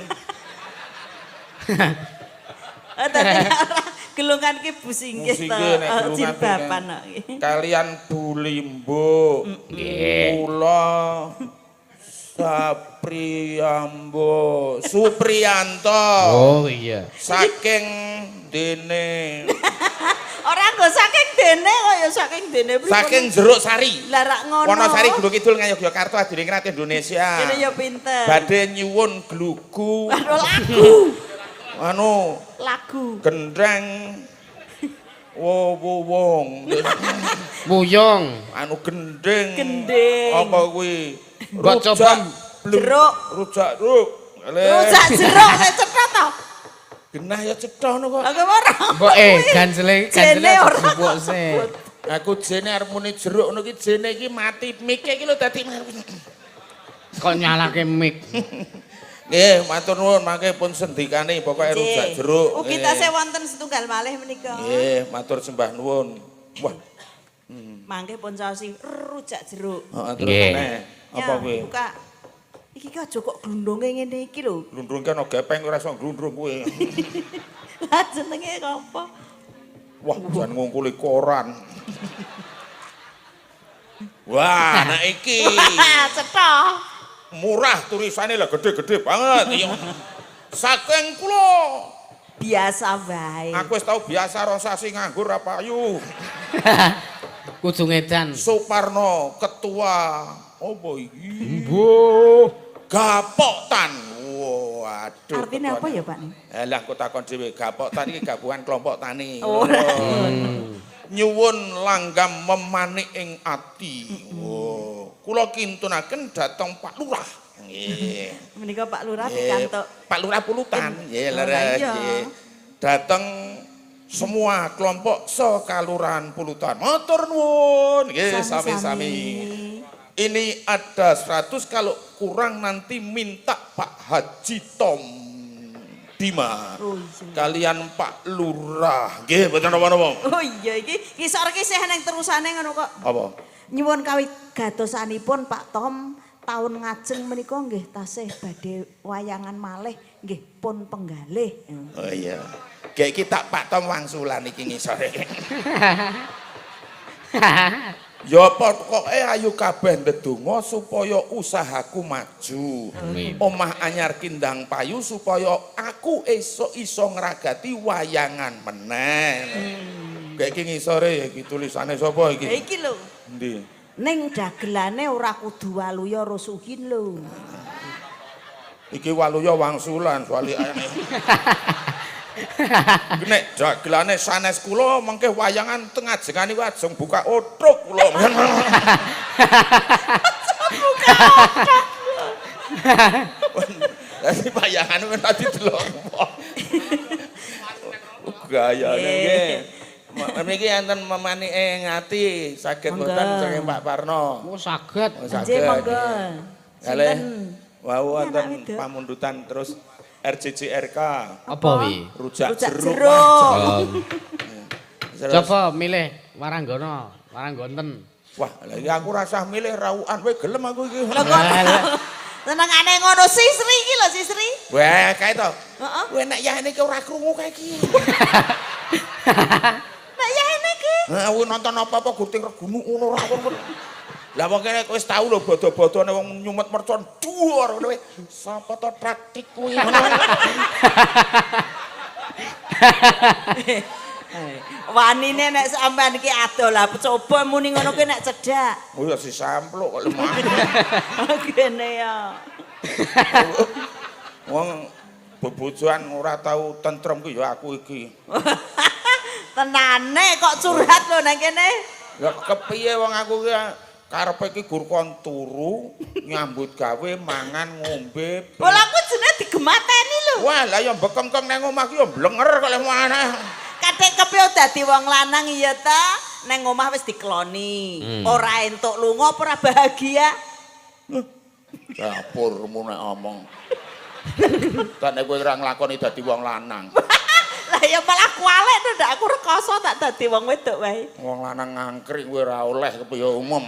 Speaker 2: Oh, dadi ora gelungan ki Bu Singgih
Speaker 3: Bu
Speaker 2: to.
Speaker 3: Singgih nek gelungan
Speaker 2: Jilbaban kok iki.
Speaker 3: Kalian Bu Limbo.
Speaker 1: Nggih.
Speaker 3: Kula Sapriyambo Supriyanto.
Speaker 1: Oh iya.
Speaker 3: Saking dene.
Speaker 2: Ora nggo saking dene kok ya saking dene pripun.
Speaker 3: Saking Jeruk Sari.
Speaker 2: Lah rak ngono.
Speaker 3: Wonosari Gunung Kidul Ngayogyakarta Adiningrat Indonesia.
Speaker 2: Kene ya pinter.
Speaker 3: Badhe nyuwun glugu.
Speaker 2: Aduh lagu.
Speaker 3: Anu
Speaker 2: Lagu.
Speaker 3: gendreng wo wo wong.
Speaker 1: Wuyung.
Speaker 3: Anu gendeng.
Speaker 2: Gendeng.
Speaker 3: Apa kuwi?
Speaker 1: Mbok coba
Speaker 2: jeruk.
Speaker 3: Rujak jeruk.
Speaker 2: Rujak jeruk saya cetha to.
Speaker 3: Genah ya cetha ngono kok.
Speaker 2: Lah kok ora.
Speaker 1: Mbok ganjele
Speaker 2: Jene
Speaker 1: ganjele
Speaker 2: ora
Speaker 1: jupuk
Speaker 2: kok
Speaker 1: sih.
Speaker 2: sebut.
Speaker 3: Aku jene arep muni jeruk ngono ki jene iki mati mike iki lho dadi
Speaker 1: Kok nyalake mic.
Speaker 3: Nggih, matur nuwun mangke pun sendikane pokoke rujak jeruk.
Speaker 2: Ugi tasih wonten setunggal malih menika.
Speaker 3: Nggih, matur sembah nuwun. Wah,
Speaker 2: Mangke pun saosi rujak jeruk.
Speaker 3: heeh terus
Speaker 1: Nggih.
Speaker 3: meneh. Apa
Speaker 2: Ya,
Speaker 3: kuwi?
Speaker 2: Buka. Iki ki aja kok glundunge ngene iki lho.
Speaker 3: Glundrung kan gepeng ora iso glundrung kuwi.
Speaker 2: Lah jenenge apa?
Speaker 3: Wah, jan ngungkuli koran. Wah, nek iki
Speaker 2: Cetha.
Speaker 3: murah tulisane lah gede-gede banget. Iya. Saking kula,
Speaker 2: Biasa wae.
Speaker 3: aku wis tau biasa rosasi nganggur apa ayu.
Speaker 1: Kudu ngedan.
Speaker 3: Suparno ketua apa iki?
Speaker 1: Mbuh.
Speaker 3: Gapoktan. Waduh.
Speaker 2: Artinya apa ya, Pak?
Speaker 3: Lah aku takon dhewe, Gapoktan iki gabungan kelompok tani.
Speaker 2: Oh.
Speaker 3: Nyuwun langgam memanik ing ati. Oh, kula kintunaken dhateng Pak Lurah. Nggih.
Speaker 2: Menika Pak Lurah pikantuk.
Speaker 3: Pak Lurah Pulutan. Nggih,
Speaker 2: Oh,
Speaker 3: leres
Speaker 2: iya.
Speaker 3: nggih. Dhateng semua kelompok sekalurahan Pulutan. Matur nuwun. Nggih, sami-sami. Ini ada 100 kalau kurang nanti minta Pak Haji Tom Bima.
Speaker 2: Oh iya.
Speaker 3: Kalian Pak Lurah. Nggih, mboten napa-napa.
Speaker 2: Oh iya iki kisor ki isih nang terusane ngono kok.
Speaker 3: Apa?
Speaker 2: Nyuwun kawigatosanipun Pak Tom taun ngajeng menika nggih tasih badhe wayangan malih nggih pun penggalih.
Speaker 3: Oh iya. Gek iki tak Pak Tom wangsulan iki ngisore. Ya pokoke ayo kabeh ndedonga supaya usahaku maju.
Speaker 1: Amin.
Speaker 3: Omah anyar kindang payu supaya aku esuk iso ngragati wayangan meneh. Gek iki ngisore iki tulisane sapa iki?
Speaker 2: Iki lho.
Speaker 3: Endi?
Speaker 2: Ning dagelane ora kudu waluya Rosuhin lho.
Speaker 3: Iki waluya wangsulan soalé ayane. Nek dagelane sanes kula mengke wayangan teng ajengan niku ajeng buka othok kula.
Speaker 2: Buka othok.
Speaker 3: Dadi wayangan ora didelok wong. Gayane nggih. Niki enten memanike ngati saged boten saking Pak Parno.
Speaker 1: Oh saged.
Speaker 2: Nggih monggo.
Speaker 3: Kalih wau wonten pamundutan terus RJJRK.
Speaker 1: Apa wi?
Speaker 3: Rujak jeruk.
Speaker 1: Coba milih Waranggana, Waranggonten.
Speaker 3: Wah, lha iki aku rasah milih raukan kowe gelem aku iki.
Speaker 2: Lho kok senengane ngono Sisri iki lho Sisri.
Speaker 3: Wah, kae to.
Speaker 2: Heeh.
Speaker 3: Kowe nek yahene iki ora krungu kae iki.
Speaker 2: Nek yahene iki.
Speaker 3: Heeh, aku nonton apa-apa guting regunu ngono ora ngono. Lah wong kene wis tau lho bodo-bodone wong nyumet mercon dhuwur ngono kowe. Sapa to praktik kuwi ngono.
Speaker 2: Wanine nek sampean iki adoh lah coba muni ngono kuwi nek cedhak.
Speaker 3: Oh ya si sampluk kok lemah.
Speaker 2: Kene ya.
Speaker 3: Wong bebojoan ora tau tentrem ku ya aku iki.
Speaker 2: Tenane kok curhat lho nang kene.
Speaker 3: Lah kepiye wong aku ki karepe iki gur kon turu, nyambut gawe, mangan, ngombe.
Speaker 2: Lah aku jenenge digemateni lho.
Speaker 3: Wah, lah ya bekengkeng nang omah ki ya blenger kok lek maneh.
Speaker 2: Kathik kepiye dadi wong lanang iya ta, nang omah wis dikloni. Ora entuk lunga apa ora bahagia.
Speaker 3: Dapurmu nek omong. Tak nek kowe ora nglakoni dadi wong lanang.
Speaker 2: Lah ya malah kualek to ndak aku rekoso tak dadi wong wedok wae.
Speaker 3: Wong lanang ngangkring kowe ora oleh kepiye umum.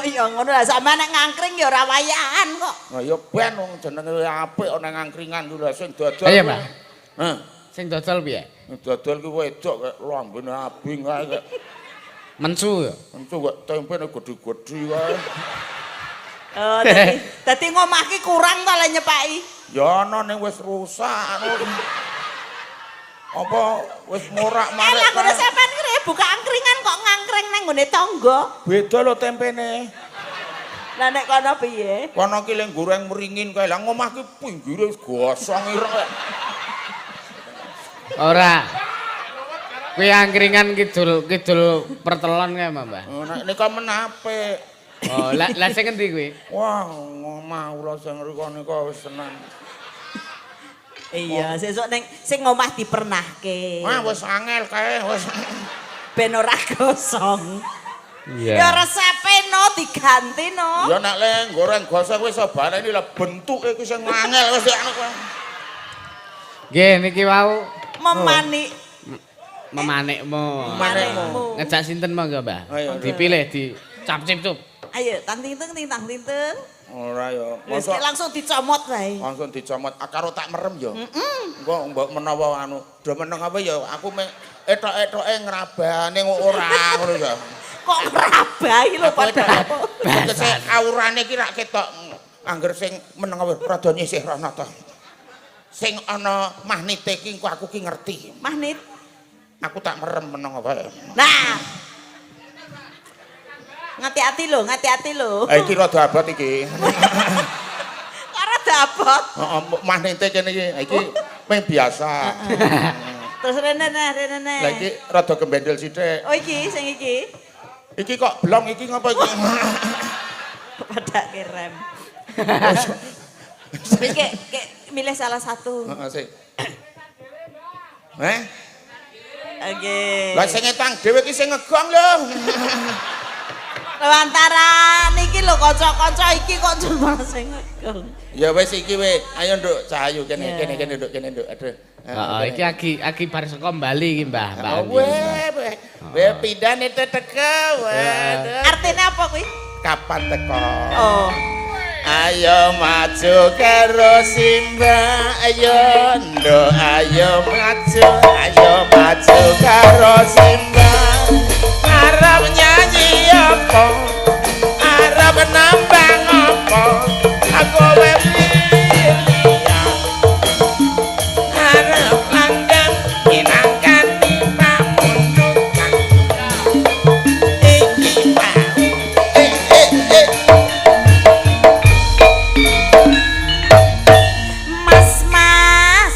Speaker 2: Ya ngono lah sampean nek ngangkring ya ora wayahan kok.
Speaker 3: Lah ya ben wong jenenge apik ana ngangkringan ku lha sing dodol.
Speaker 1: Ayo, Mbah.
Speaker 3: Heh.
Speaker 1: Sing dodol piye?
Speaker 3: Dodol ki wedok kek lambene abing kae kek.
Speaker 1: Mencu ya.
Speaker 3: Mencu kok tempene gedhi-gedhi kae.
Speaker 2: Oh, dadi ngomah ki kurang ta le nyepaki.
Speaker 3: Ya ana ning wis rusak anu. Apa wis morak-marik.
Speaker 2: Lah ngono sampean ki buka angkringan kok ngangkring nang nggone tangga.
Speaker 3: Beda lho tempene.
Speaker 2: Lah nek kono piye?
Speaker 3: Kono ki leng goreng mringin kae. Lah ngomah ki pinggire wis gosong ireng kok.
Speaker 1: Ora. Kuwi angkringan kidul kidul pertelon kae, Mbah.
Speaker 3: Oh, nek nika menapik.
Speaker 1: Oh, lah lah sing endi kuwi?
Speaker 3: Wah, ngomah kula sing rika nika wis seneng.
Speaker 2: Iya, sesuk ning sing ngomah dipernahke.
Speaker 3: Wah, wis angel kae, wis
Speaker 2: ben ora gosong.
Speaker 1: Iya.
Speaker 2: Ya resepe no diganti no.
Speaker 3: Ya nek le goreng gosong wis iso baleni lah bentuke kuwi sing angel wis anu kuwi.
Speaker 1: Nggih niki wau
Speaker 2: memanik
Speaker 1: memanikmu.
Speaker 2: Memanikmu.
Speaker 1: Ngejak sinten monggo, Mbah?
Speaker 3: Ayo,
Speaker 1: dipilih di cap cip cup.
Speaker 2: Ayo tang ting ting tang ting.
Speaker 3: Ora ya.
Speaker 2: Wis langsung dicomot wae.
Speaker 3: Langsung dicomot. Karo tak merem ya. Heeh. Engko mbok menawa anu, do meneng apa ya aku meng etok-etoke ngrabane kok ora ngono ya.
Speaker 2: Kok ngrabah iki lho padha.
Speaker 3: Tegese aurane iki rak ketok angger sing meneng apa rada nyisih rono to. Sing ana magnete iki engko aku ki ngerti.
Speaker 2: Magnet.
Speaker 3: Aku tak merem meneng apa.
Speaker 2: Nah. Ngati-ati lho, ngati-ati lho.
Speaker 3: Ha iki rada abot iki.
Speaker 2: Kok rada abot?
Speaker 3: Heeh, magnete kene iki. Iki mung biasa.
Speaker 2: Terus rene neh, rene neh.
Speaker 3: Lah iki rada gembendel sithik.
Speaker 2: Oh iki sing iki.
Speaker 3: Iki kok blong iki ngapa iki?
Speaker 2: Padake rem. Iki milih salah satu.
Speaker 3: Heeh, sik. Heh?
Speaker 2: Oke.
Speaker 3: Lah sing ngetang dhewe iki sing ngegong lho.
Speaker 2: Antara niki lho kanca-kanca iki kok cuma sing ngegong.
Speaker 3: Ya wis iki we, ayo nduk Cahayu kene kene kene nduk kene nduk. Aduh.
Speaker 1: Heeh, iki agi bar saka Bali iki Mbah. Mbah.
Speaker 3: Weh, weh pindhane teka.
Speaker 2: Artine apa kuwi?
Speaker 3: Kapan teko?
Speaker 2: Oh.
Speaker 3: Ayo maju karo Simba, ayo nduk, ayo maju karo Simba. Arep nyanyi apa? Arep nambang apa? Aku arep langgan minangkan pamundukan. Iki mau.
Speaker 2: Mas, mas.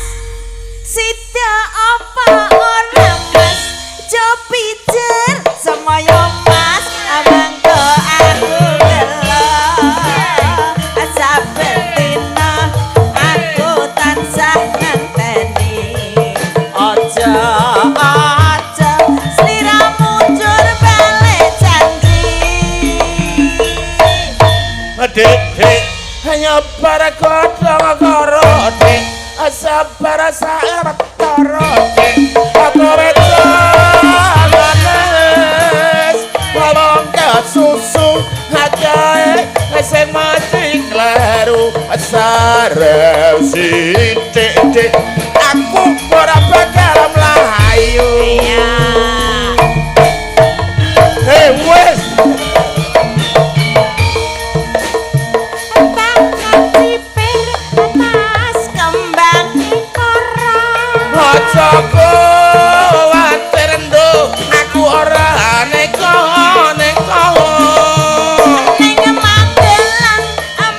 Speaker 3: Dik, nyebar godhong karo dik, sabar sawetara dik, kowe manis bolong susu ajae sing mati kleru sarep sithik dik, aku ora bakal mlayu.
Speaker 2: Iya.
Speaker 3: Hei wis aja kuwatir nduk, aku ora neko-neko.
Speaker 2: Ning Magelang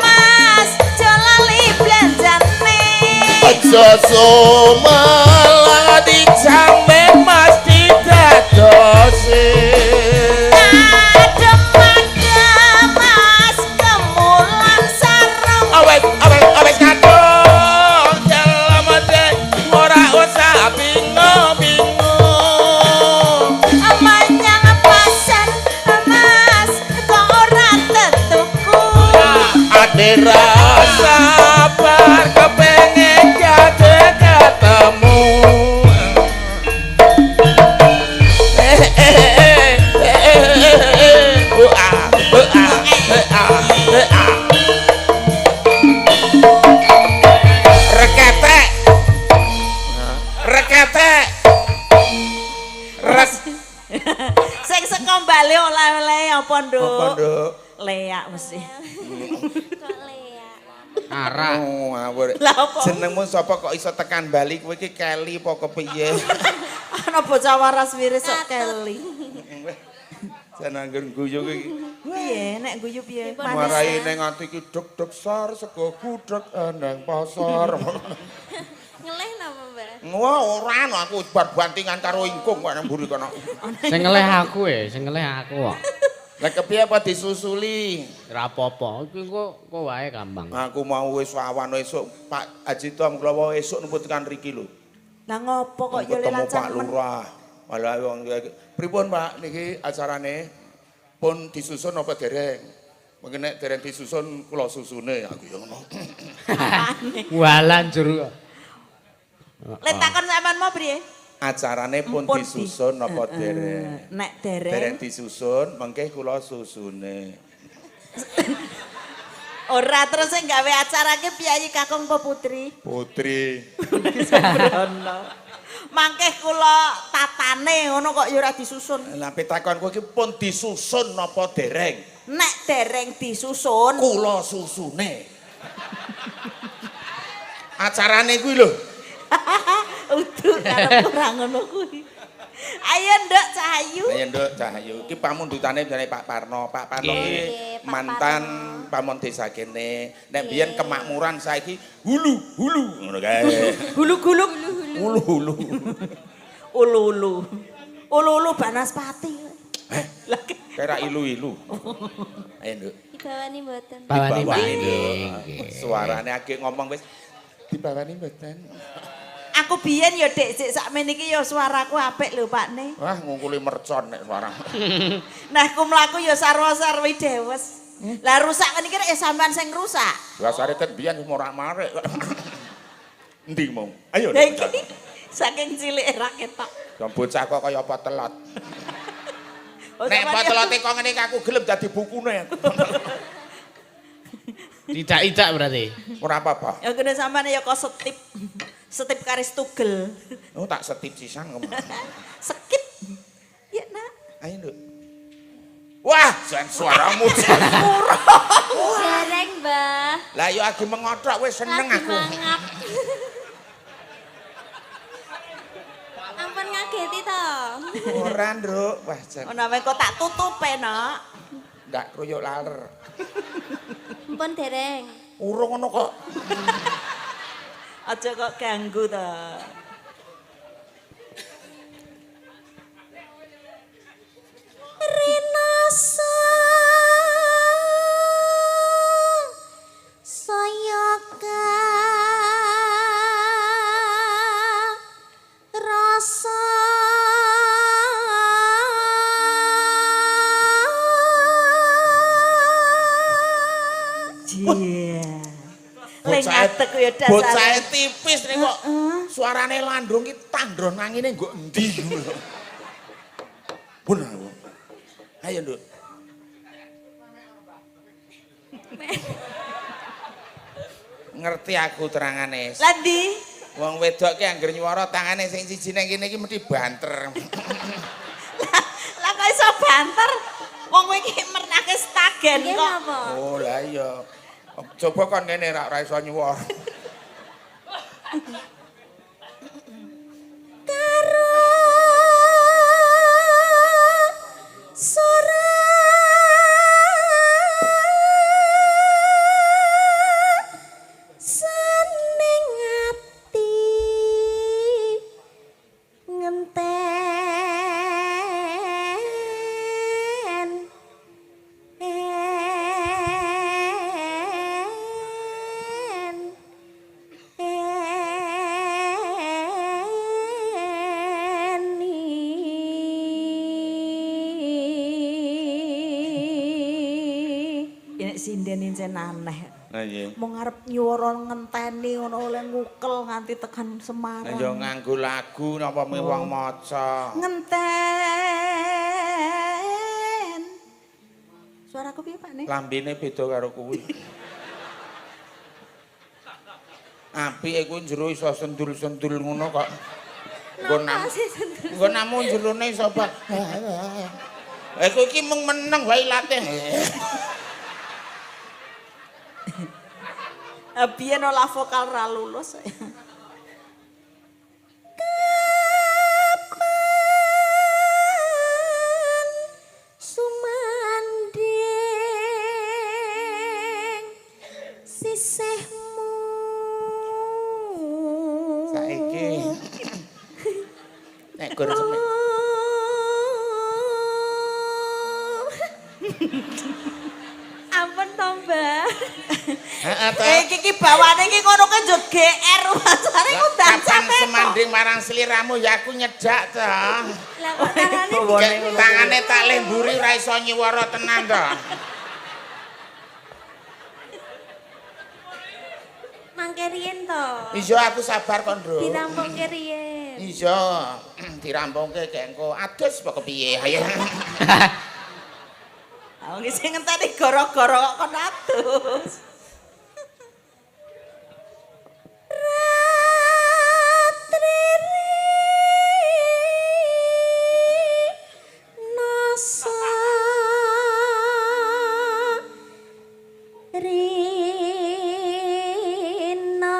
Speaker 2: Mas, aja lali blanjane.
Speaker 3: Aja sumelang dijambe Mas didadose.
Speaker 2: Adem-adem Mas kemulan sarung.
Speaker 3: Awes awes awes kadung dalem dek ora usah bingung-bingung.
Speaker 2: Menyang pasar Mas kok ora tetuku.
Speaker 3: Ade rasa sabar kepengen gade ketemu. Eh eh eh eh eh eh uh ah uh ah eh ah eh ah. Reketek reketek res.
Speaker 2: Sing saka Bali oleh-oleh apa, Nduk?
Speaker 3: Apa, Nduk?
Speaker 2: Leak mesti.
Speaker 4: Kok leak?
Speaker 1: Arah.
Speaker 3: Oh, ngawur.
Speaker 2: Lah apa?
Speaker 3: Jenengmu sapa kok iso tekan Bali kowe iki keli apa kepiye?
Speaker 2: Ana bocah waras wiris kok keli.
Speaker 3: Jan angger guyu iki.
Speaker 2: Piye nek guyu piye? Manis.
Speaker 3: Marai ning ati iki deg-deg sar sego gudeg eneng pasar.
Speaker 4: Ngelih napa, Mbah?
Speaker 3: Wah, ora no aku bar bantingan karo ingkung kok nang mburi kono.
Speaker 1: Sing ngelih aku e, sing ngelih aku kok.
Speaker 3: Lah kepiye apa disusuli?
Speaker 1: Ora apa-apa, iki engko kok wae gampang.
Speaker 3: Aku mau wis awan esuk Pak Haji Tom kula wae esuk numpuk tekan riki lho.
Speaker 2: Lah ngopo kok yo
Speaker 3: Ketemu
Speaker 2: lancar
Speaker 3: Pak Lurah. Malah wong pripun Pak niki acarane pun disusun apa dereng? Mungkin nek dereng disusun kula susune aku ya ngono.
Speaker 1: Walah njur.
Speaker 2: Lek takon sampean mau piye?
Speaker 3: Acarane pun
Speaker 2: Empun di-
Speaker 3: disusun apa dereng?
Speaker 2: Nek dereng.
Speaker 3: Dereng disusun, mengke kula susune.
Speaker 2: Ora terus sing gawe acara ki piyayi kakung apa putri?
Speaker 3: Putri.
Speaker 2: Sembrono. Mangke kula tatane ngono kok ya ora disusun.
Speaker 3: Lah pitakonku iki pun disusun napa dereng?
Speaker 2: Nek dereng disusun,
Speaker 3: Kula susune. Acarane kuwi lho.
Speaker 2: Udu karep ora ngono kuwi. Ayo Nduk Cahayu.
Speaker 3: Ayo Nduk Cahayu. Iki pamundutane jane Pak Parno. Pak Parno iki
Speaker 4: Nggih, Pak
Speaker 3: mantan
Speaker 4: Parno.
Speaker 3: pamon desa kene. Nek biyen kemakmuran saiki hulu-hulu ngono kae.
Speaker 2: Gulu-gulu.
Speaker 3: Hulu-hulu.
Speaker 2: Ulu-ulu. Ulu-ulu Banaspati.
Speaker 3: Eh,
Speaker 2: Lah
Speaker 3: kira ilu-ilu. Ayo Nduk.
Speaker 4: Dibawani mboten?
Speaker 1: Bawani
Speaker 3: Dibawani,
Speaker 1: Nduk.
Speaker 3: Nduk. Suarane agek ngomong wis dibawani mboten.
Speaker 2: Aku biyen ya Dik, sik sakmene iki ya suaraku apik lho Pak Ne.
Speaker 3: Wah, ngungkuli mercon nek suara.
Speaker 2: Nah, aku mlaku ya sarwa-sarwi dewes. Lah rusak ngene iki rek ya sampean sing rusak.
Speaker 3: Lah sare ket biyen wis morak-marik. Endi mau? Ayo.
Speaker 2: Lah iki saking cilike ra ketok.
Speaker 3: Yang bocah kok kaya apa telot.
Speaker 2: Oh,
Speaker 3: Nek
Speaker 2: sampean
Speaker 3: apa
Speaker 2: ya-
Speaker 3: telote kok ngene iki aku gelem dadi bukune aku.
Speaker 1: Tidak-tidak berarti.
Speaker 3: Ora apa-apa.
Speaker 2: Ya kene sampean ya kok setip. Setip karis tugel.
Speaker 3: Oh, tak setip sisan kok.
Speaker 2: Sekip. Ya nak.
Speaker 3: Ayo, Nduk. Wah, jan suaramu. Jan.
Speaker 4: Dereng, Mbah.
Speaker 3: Lah yo agi mengothok wis seneng
Speaker 4: Lagi
Speaker 3: aku.
Speaker 4: mangap. Ampun ngageti to.
Speaker 3: Ora, Nduk. Wah, jan
Speaker 2: Ono wae kok tak tutupe, Nak.
Speaker 3: ndak kruyuk laler.
Speaker 4: Ampun dereng.
Speaker 3: Urung ngono kok.
Speaker 2: Aja kok ganggu to.
Speaker 4: Renasa saya rasa
Speaker 2: Iya. Lengatek ya dasare.
Speaker 3: Bocahe tipis nek kok suarane landrung ki tandron angine nggo endi ngono. Pun aku. Ayo, Nduk. Ngerti aku terangane.
Speaker 2: Lah ndi?
Speaker 3: Wong wedok ki angger nyuwara tangane sing siji nang kene iki mesti banter.
Speaker 2: Lah kok iso banter? Wong kowe iki mernake stagen
Speaker 4: Nggih
Speaker 2: kok.
Speaker 4: napa?
Speaker 3: Oh, lah iya. Coba kon ngene ra ora iso nyuwara.
Speaker 4: Karo sora seneng ati ngenten en eni.
Speaker 2: Nek sinden encen aneh.
Speaker 3: Lah iya.
Speaker 2: Mung arep nyuwara ngenteni ngono oleh ngukel nganti tekan Semarang.
Speaker 3: Lah yo nganggo lagu napa mi wong maca.
Speaker 2: Ngenten. Suaraku piye Pak ne?
Speaker 3: Lambene beda karo kuwi. Apike kuwi jero iso sendul-sendul ngono kok. Nggo
Speaker 4: Napa sih sendul?
Speaker 3: Nggo namung jerone iso Pak. Eh kowe iki mung meneng wae latih.
Speaker 2: Biyen olah vokal ra lulus.
Speaker 4: Kapan sumanding sisihmu
Speaker 3: Saiki nek gur semek
Speaker 4: Ampun to, Mbak.
Speaker 3: Heeh ta.
Speaker 2: Eh iki iki bawane iki ngono ki njut GR wasare ngundang
Speaker 3: Kapan
Speaker 2: sampe kok.
Speaker 3: semanding marang sliramu ya aku nyedak ta.
Speaker 4: Lah kok tangane
Speaker 3: Kayak tangane tak lemburi ora iso nyuwara tenan to.
Speaker 4: mangke riyen to.
Speaker 3: Iya aku sabar kok, Nduk.
Speaker 4: Dirampungke riyen.
Speaker 3: Iya, dirampungke gek engko adus apa kepiye. Ayo.
Speaker 2: Wong sing ngenteni gara-gara kok kon adus.
Speaker 4: Nasa rina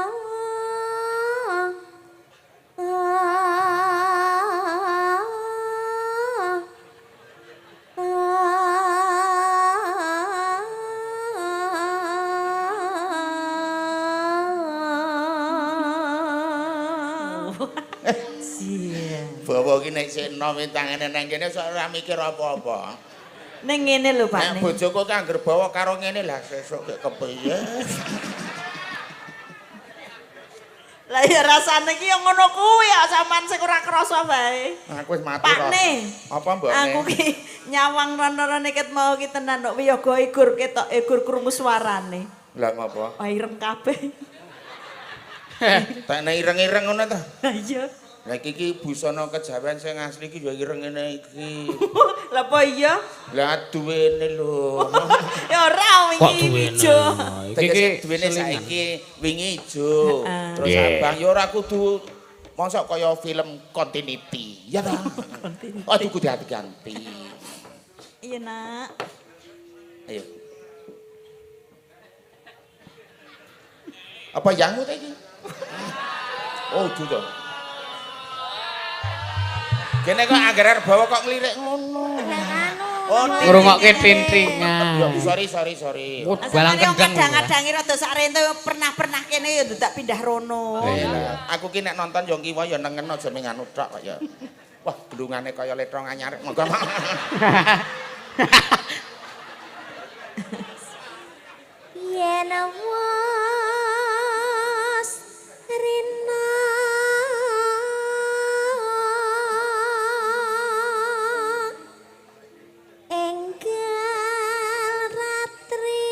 Speaker 2: Iya.
Speaker 3: Bawa ki nek sik enom tangane nang kene sok ora mikir apa-apa.
Speaker 2: Ning ngene lho Pak.
Speaker 3: Nek
Speaker 2: Ning.
Speaker 3: bojoku ki angger bawa karo ngene lah sesuk kek kepiye.
Speaker 2: Lah ya rasane iki ya ngono kuwi ya sampean sing ora krasa wae.
Speaker 3: Aku wis mati
Speaker 2: Pak Ne.
Speaker 3: Apa mbok
Speaker 2: Aku ki nyawang rono-rone ket mau ki tenan kok wiyaga igur ketok igur krungu suarane.
Speaker 3: Lah ngopo?
Speaker 2: Wah ireng kabeh.
Speaker 3: Tekne ireng-ireng ngono ta.
Speaker 2: Lah iya.
Speaker 3: Lah iki ki busana kejawen sing asli iki ya ireng ngene iki.
Speaker 2: Lah apa iya?
Speaker 3: Lah duwene lho.
Speaker 2: Ya ora
Speaker 1: Kok
Speaker 2: wingi
Speaker 1: duwene?
Speaker 2: ijo.
Speaker 1: Iki
Speaker 3: Tegese
Speaker 1: ki
Speaker 3: duwene
Speaker 1: selingan.
Speaker 3: saiki wingi ijo. Terus
Speaker 1: Nggih.
Speaker 3: abang ya ora kudu mosok kaya film continuity. Ya ta? Oh kudu diganti.
Speaker 2: Iya nak.
Speaker 3: Ayo. Apa yangmu ta iki? Oh, dudu. Kene kok angger arep bawa kok nglirik ngono.
Speaker 4: Lah anu.
Speaker 3: Oh,
Speaker 1: Ngrungokke tintingan.
Speaker 3: Ya, sorry, sorry, sorry.
Speaker 1: Wah, balang kendang.
Speaker 2: Kadang-kadang rada sak rente pernah-pernah kene ya ndak pindah rono.
Speaker 3: Iya. Aku ki nek nonton yo kiwa ya nengen aja ming anu tok kok ya. Wah, blungane kaya letrong anyar. Monggo.
Speaker 4: Yen was rina enggal ratri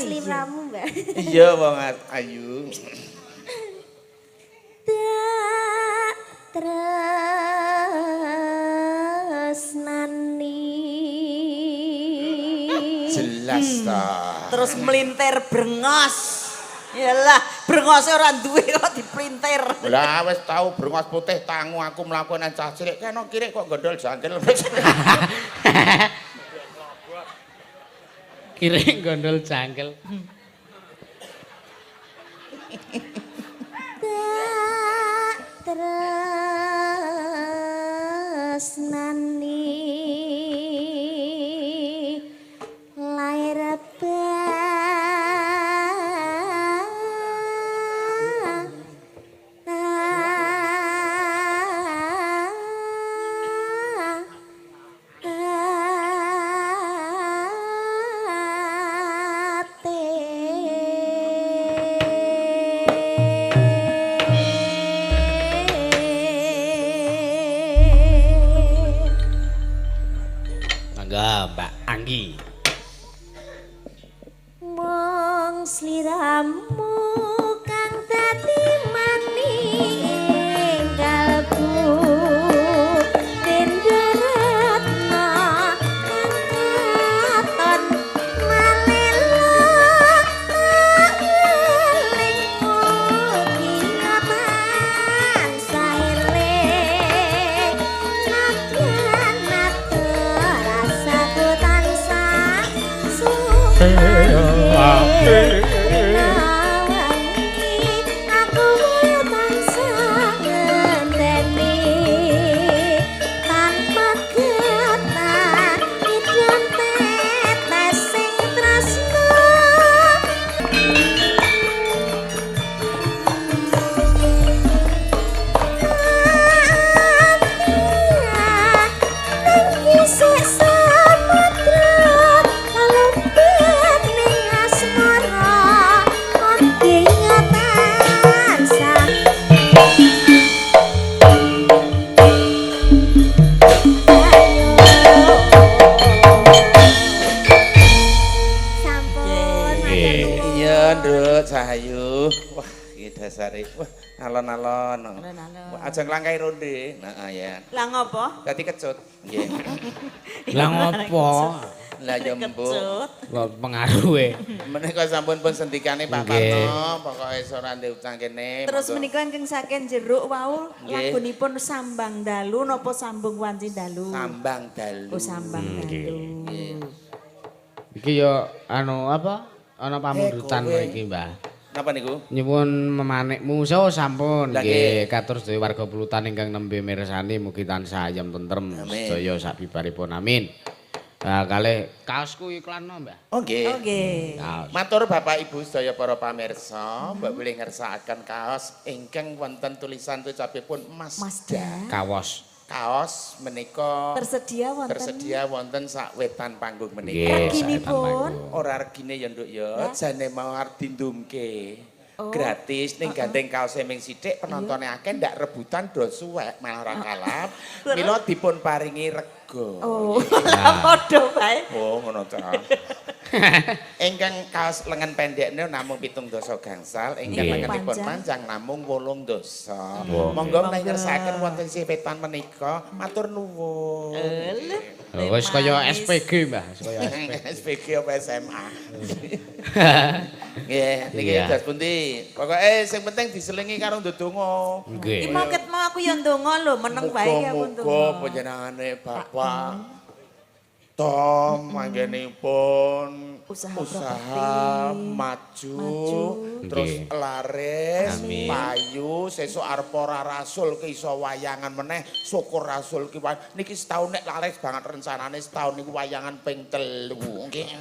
Speaker 4: Sliramu, Mbak.
Speaker 3: Iya wong ayu.
Speaker 4: Tak tresnani.
Speaker 3: Jelas ta.
Speaker 2: Terus melintir brengos. Yalah, brengose ora duwe kok diplintir.
Speaker 3: Lah wis tau brengos putih tangu aku mlaku nang cah cilik kene kirik kok gondol jangkil.
Speaker 1: Kirik gondol jangkel.
Speaker 4: Tak tresnani lair
Speaker 1: Mangga Mbak Anggi.
Speaker 4: Mong sliramu kang dadi maning kalbu tindaratna kang katon malelo tak eling mugi tansah eling nadyan atur rasaku tansah sumpah. Aku tansah ngenteni tanpa getar idam tetes sing tresna. Isik samudra kalupen ning asmara ingatan Sampun matur nuwun.
Speaker 3: Iya, Nduk, Cahayu. Wah, iki dasare. Wah, alon-alon.
Speaker 2: Alon-alon.
Speaker 3: Wah, aja nglangkai ronde. Heeh ya.
Speaker 2: Lah ngopo?
Speaker 3: Dadi kecut. Nggih.
Speaker 1: Lah ngopo?
Speaker 3: Lah ya mbok.
Speaker 2: Kecut.
Speaker 1: Lho pengaruhe.
Speaker 3: Menika sampun pun sendikane Pak
Speaker 1: Nggih.
Speaker 3: Parno, pokoke ora ndek utang kene.
Speaker 2: Terus
Speaker 3: monggo.
Speaker 2: menika ingkang saking jeruk wau
Speaker 3: Nggih.
Speaker 2: lagunipun Sambang Dalu napa Sambung Wanci Dalu?
Speaker 3: Sambang dalu.
Speaker 2: Oh, Sambang Dalu.
Speaker 1: Iki ya anu apa? Ana pamundutan
Speaker 3: kowe.
Speaker 1: iki, Mbah.
Speaker 3: Napa niku?
Speaker 1: Nyuwun memanikmu so sampun
Speaker 3: Lah,
Speaker 1: nggih katur sedaya warga Pulutan ingkang nembe mirsani mugi tansah ayem tentrem
Speaker 3: Amin.
Speaker 1: sedaya sabibaripun amin. Nah, kalih kaosku iklanno, Mbah.
Speaker 3: Oh nggih.
Speaker 2: Oh nggih.
Speaker 1: Kaos.
Speaker 3: Matur Bapak Ibu sedaya para pamirsa, mbok bilih ngersakaken kaos ingkang wonten tulisan tucapipun Mazda.
Speaker 2: Mazda.
Speaker 1: Kawos.
Speaker 3: Kaos menika
Speaker 2: Tersedia wonten
Speaker 3: tersedia wonten sak wetan panggung menika.
Speaker 1: Nggih,
Speaker 2: Reginipun?
Speaker 1: saetan panggung.
Speaker 3: Ora regine ya Nduk ya, jane mau arep dindumke.
Speaker 2: Oh.
Speaker 3: Gratis ning gandeng kaose ming sithik penontone akeh ndak rebutan do suwek malah ora kalap. Mila dipun paringi rega.
Speaker 2: Oh, lah padha bae.
Speaker 3: Oh, ngono ta. Ingkang kaos lengan pendekne namung 7 dasa gangsal, ingkang
Speaker 1: Nggih.
Speaker 3: lenganipun
Speaker 2: Panjang.
Speaker 3: panjang namung 8 dasa.
Speaker 1: Oh,
Speaker 3: Monggo
Speaker 2: nggih.
Speaker 3: menawi ngersakaken wonten sipetan menika, matur nuwun.
Speaker 2: Eleh.
Speaker 1: Oh, wis kaya
Speaker 2: Manis.
Speaker 1: SPG, Mbah, wis kaya SPG.
Speaker 3: SPG apa SMA. Nggih, niki
Speaker 1: Iya.
Speaker 3: dos pundi? Pokoke sing penting diselingi karo ndedonga.
Speaker 1: Nggih.
Speaker 2: Iki mau ket mau aku ya ndonga lho, meneng wae aku
Speaker 3: Muga-muga
Speaker 2: ndonga.
Speaker 3: panjenengane Bapak Tom anggenipun
Speaker 2: Usaha
Speaker 3: usaha
Speaker 2: properti.
Speaker 3: maju,
Speaker 2: Maju.
Speaker 3: terus
Speaker 1: Nggih.
Speaker 3: laris,
Speaker 1: Amin.
Speaker 3: payu, sesuk arep ora rasul ki iso wayangan meneh, syukur rasul ki niki setahun nek laris banget rencanane setahun niku wayangan ping 3. Nggih.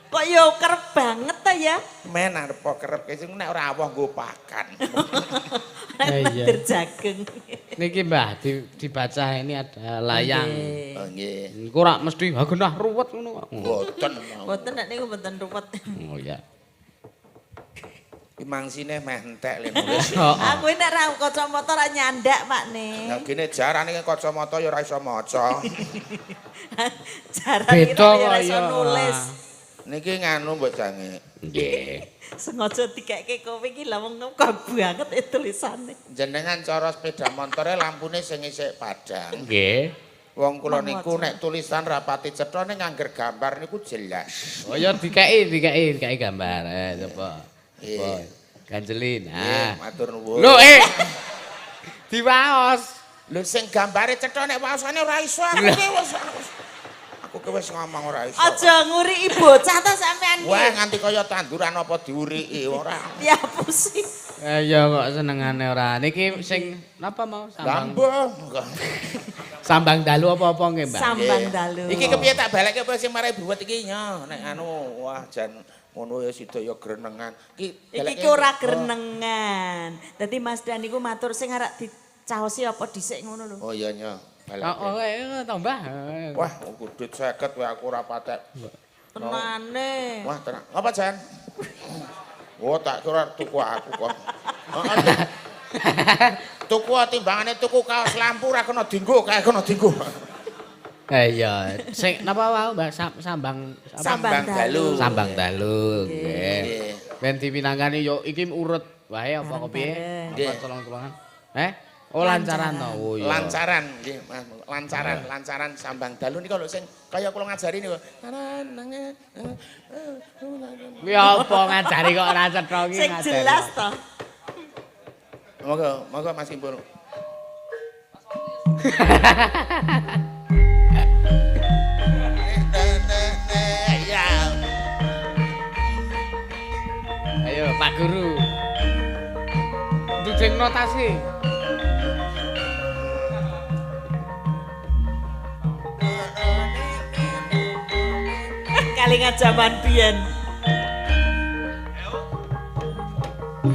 Speaker 2: Kok ya kerep banget ta ya?
Speaker 3: Men arep kerep sing nek ora awoh nggo pakan.
Speaker 1: Iya.
Speaker 2: Terjageng.
Speaker 1: Niki Mbah dibaca ini ada layang.
Speaker 3: Oh nggih.
Speaker 1: Engko ora mesti ha genah ruwet ngono kok.
Speaker 3: Mboten.
Speaker 2: Mboten nek niku mboten ruwet.
Speaker 1: Oh ya.
Speaker 3: Mangsine meh entek le nulis.
Speaker 1: Heeh.
Speaker 2: Aku nek ra kacamata ra nyandak, Pak Ne.
Speaker 3: Lah gene jarane kacamata ya ora iso maca.
Speaker 2: Jaran
Speaker 1: Beda
Speaker 2: kira ya ora iso
Speaker 1: kok, iya.
Speaker 2: nulis.
Speaker 3: Niki nganu mbok jange.
Speaker 1: Nggih.
Speaker 2: Sengaja dikekke kowe iki lha wong kok banget e tulisane.
Speaker 3: Jenengan cara sepeda montore lampune sing isih padhang.
Speaker 1: Nggih.
Speaker 3: Wong kula niku nek tulisan rapati cetha ning ngangger gambar niku jelas.
Speaker 1: Oh ya dikeki gambar. Coba.
Speaker 3: Nggih.
Speaker 1: Ganjelin.
Speaker 3: Nggih, matur nuwun.
Speaker 1: Lho diwaos.
Speaker 3: Lho sing gambare cetha nek waosane ora iso aku ki wis. Aku ki wis ngomong ora iso.
Speaker 2: Aja nguriki bocah to sampean iki.
Speaker 3: Wah nganti kaya tanduran apa diuriki ora.
Speaker 2: Diapusi.
Speaker 1: Ya kok senengane ora. Niki sing napa mau sambang? Sambang dalu apa-apa nggih, Mbak?
Speaker 2: Sambang dalu.
Speaker 3: Iki kepiye tak balekke apa sing marai buwet iki nyo nek anu wah jan ngono ya sida ya grenengan.
Speaker 2: Iki ora grenengan. Dadi Mas Dan niku matur sing arek dicaosi apa dhisik ngono lho.
Speaker 3: Oh iya nyo.
Speaker 1: Oh, tambah.
Speaker 3: Wah, duit 50 wae aku ora patek.
Speaker 2: Tenane.
Speaker 3: Wah, tenang. Apa, Jan? Oh, tak kira tuku aku kok. Tuku timbangane tuku kaos lampu ora kena dinggo, kae kena dinggo.
Speaker 1: Iya, sing napa wau Mbak sambang
Speaker 3: sambang dalu.
Speaker 1: Sambang dalu, nggih. Ben dipinangkani yo iki urut wae apa kepiye? Apa tolong-tolongan? Oh lancaran to. Oh iya.
Speaker 3: Lancaran nggih Mas. Lancaran sambang dalu niku lho sing kaya kula ngajari niku.
Speaker 1: Kuwi apa ngajari kok ora cetha iki
Speaker 2: ngajari. Sing jelas to.
Speaker 3: Monggo, monggo Mas Kimpul.
Speaker 1: Ayo Pak Guru. Ndujeng notasi.
Speaker 2: Kalingan jaman biyen.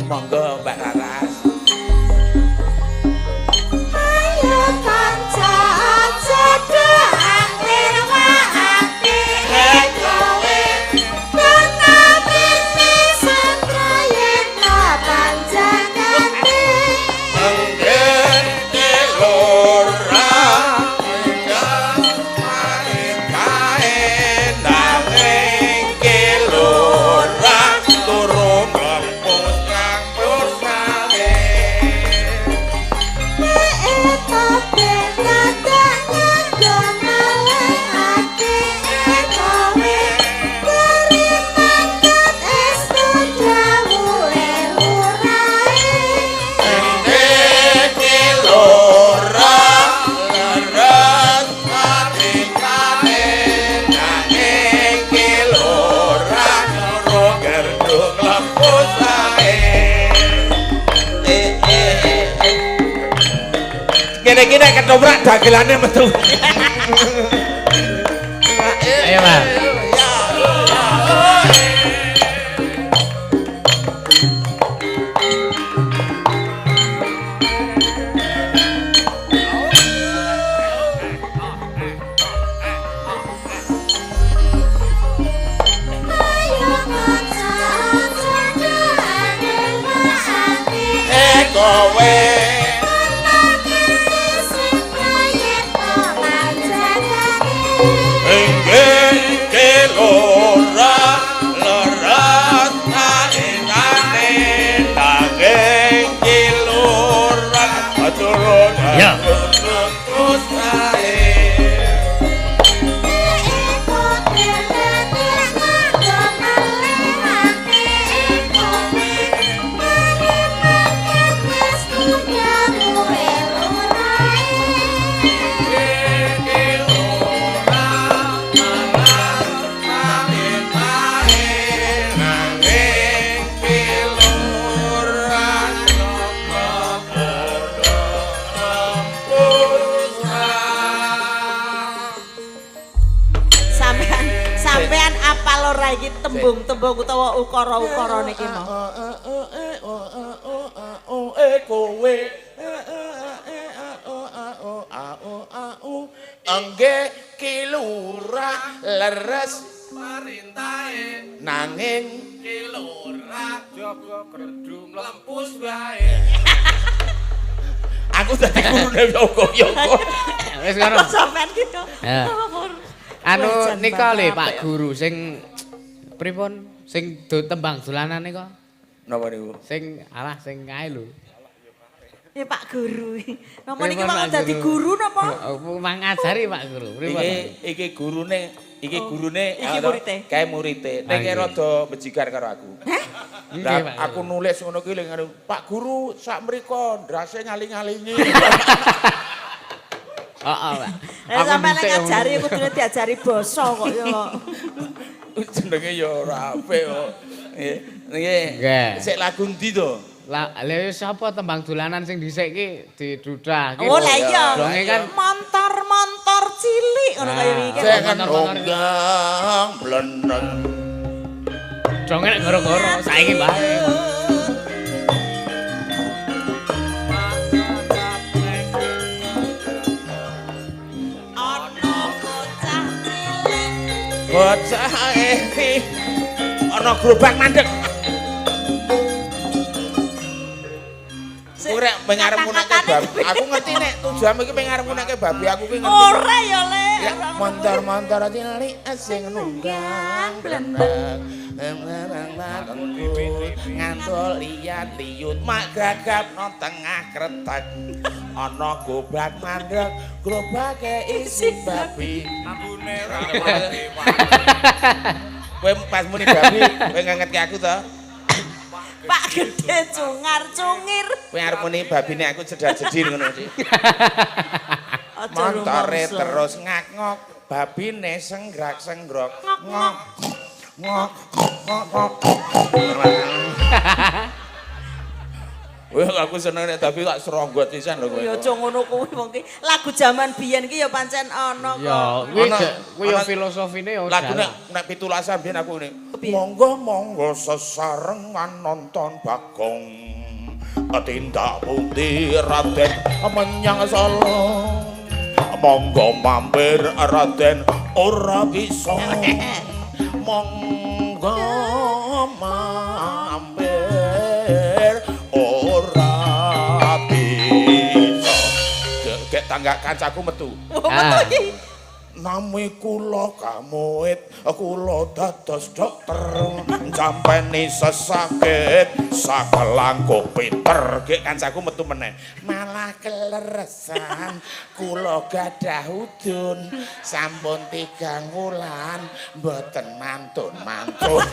Speaker 3: Monggo Mbak Raras.
Speaker 4: Ayo kanca aja nglewakake kowe. Tenane satrayena panjangane.
Speaker 3: Ngene iki nek ketoprak dagelane metu.
Speaker 1: Ayo, Mas.
Speaker 3: Kowe
Speaker 1: Ya.
Speaker 2: Sampean apal ora iki tembung-tembung utawa ukara-ukara niki mau?
Speaker 3: Kowe nggih Ki Lurah leres
Speaker 5: perintahe
Speaker 3: nanging
Speaker 5: Ki Lurah jaga kerdu mlempus wae.
Speaker 3: Aku dadi gurune yoga-yoga.
Speaker 1: Wis ngono.
Speaker 2: Sampean ki.
Speaker 1: Anu nika le Pak Guru sing Pripun sing do tembang dolanane kok?
Speaker 3: Napa niku?
Speaker 1: Sing alah sing kae lho.
Speaker 2: Ya Pak Guru. Napa niki mau dadi guru napa?
Speaker 1: Mang ngajari Pak Guru. Pripun?
Speaker 3: Iki gurune, iki gurune
Speaker 2: iki murite.
Speaker 3: Kae murite. Ning rada bejigar karo aku.
Speaker 2: Heh?
Speaker 3: Lah aku nulis ngono kuwi lho Pak Guru sak mriko ndrase ngaling-ngalingi.
Speaker 1: Heeh, Pak.
Speaker 2: Lah sampe nek ngajari kudune diajari basa kok ya.
Speaker 3: Jenenge ya ora apik kok. Nggih. Nggih. Sik lagu ndi to?
Speaker 1: Lah lha sapa tembang dolanan sing dhisik iki didudah
Speaker 2: iki. Oh lah iya.
Speaker 1: Donge kan
Speaker 2: montor-montor cilik ngono kaya iki.
Speaker 3: Jangan nunggang bleneng.
Speaker 1: Donge nek goro-goro saiki wae.
Speaker 2: Ana bocah cilik.
Speaker 3: Bocah iki ana gerobak mandek. Aku rek pengarep ngunake babi. Aku ngerti nek tujuanmu iki pengarep ngunake babi aku ki ngerti.
Speaker 2: Ora ya, Le.
Speaker 3: Montor-montor cilik sing nunggang bleneng. Ngantul liyat liyut mak gagap no tengah kretek. Ana gobrak mandek, grobake isi babi.
Speaker 5: Ambune ra pati.
Speaker 3: Kowe pas muni babi, kowe ngangetke aku to?
Speaker 2: Pak Gede cungar-cungir.
Speaker 3: Kowe arep muni babine aku jedar-jedir ngono iki. Montore terus ngak-ngok, babine senggrak-senggrok. Ngok. Ngok. Ngok. Ngok. Wah, aku seneng nek tapi tak seronggot pisan lho kowe.
Speaker 2: Ya aja ngono kuwi wong ki. Lagu jaman biyen ki ya pancen ana kok.
Speaker 1: Ya, kuwi ya filosofine ya.
Speaker 3: Lagu nek 17-an biyen aku ngene. Monggo-monggo sesarengan nonton Bagong. Tindak pundi Raden menyang Solo. Monggo mampir Raden ora bisa. Monggo mampir ora bisa. Gek tangga kancaku metu.
Speaker 2: Metu iki.
Speaker 3: Nami kula kamuit, kula dados dokter, jampeni sesakit, sakelangkung pinter. Gek kancaku metu meneh. Malah keleresan, kula gadah udun, sampun 3 wulan, mboten mantun-mantun.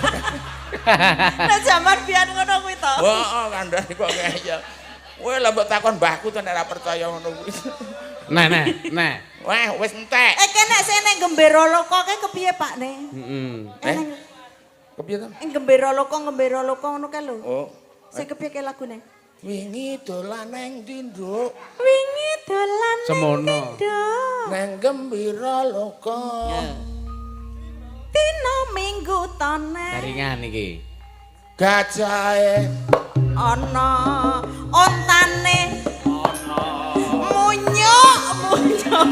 Speaker 2: Lah jaman biyen ngono kuwi to.
Speaker 3: Heeh, kandhane kok ngeyel. Kowe lha mbok takon mbahku to nek ora percaya ngono kuwi.
Speaker 1: Nah, nah, nah.
Speaker 3: Wah, wis entek.
Speaker 2: Eh, nek sing ning Gembira Loka kae kepiye, Pak ne?
Speaker 1: Heeh.
Speaker 3: Eh. Kepiye to?
Speaker 2: Ing Gembira Loka, Gembira Loka ngono kae lho.
Speaker 3: Oh.
Speaker 2: Sing kepiye kae lagune?
Speaker 3: Wingi dolan nang ndi, Nduk?
Speaker 2: Wingi dolan nang ndi, Nduk?
Speaker 3: Nang Gembira Loka.
Speaker 2: Dina Minggu tone.
Speaker 1: Jaringan iki.
Speaker 3: Gajahe
Speaker 2: ana, ontane ana. Munyuk munyuk.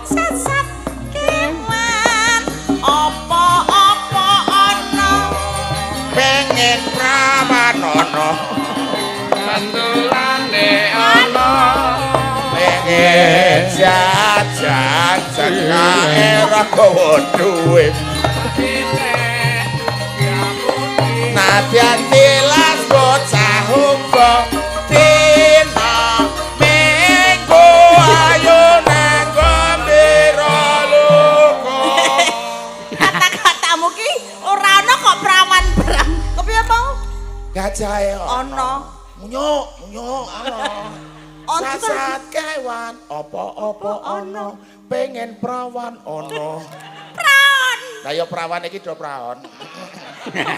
Speaker 2: Sesat kewan apa-apa ana.
Speaker 3: Pengen prawanono.
Speaker 5: Bandulane ana.
Speaker 3: Pengen jajan cekake ora gawa dhuwit. Nadyan tilas bocah uga dina Minggu ayo nang Gembira Loka.
Speaker 2: Kata-katamu ki ora ana kok prawan brang. Kepiye mau?
Speaker 3: Gajahe
Speaker 2: ana.
Speaker 3: Munyuk, munyuk ana. Sasat kewan apa-apa ana, pengen prawan ana.
Speaker 2: Praon.
Speaker 3: Lah ya prawan iki do praon.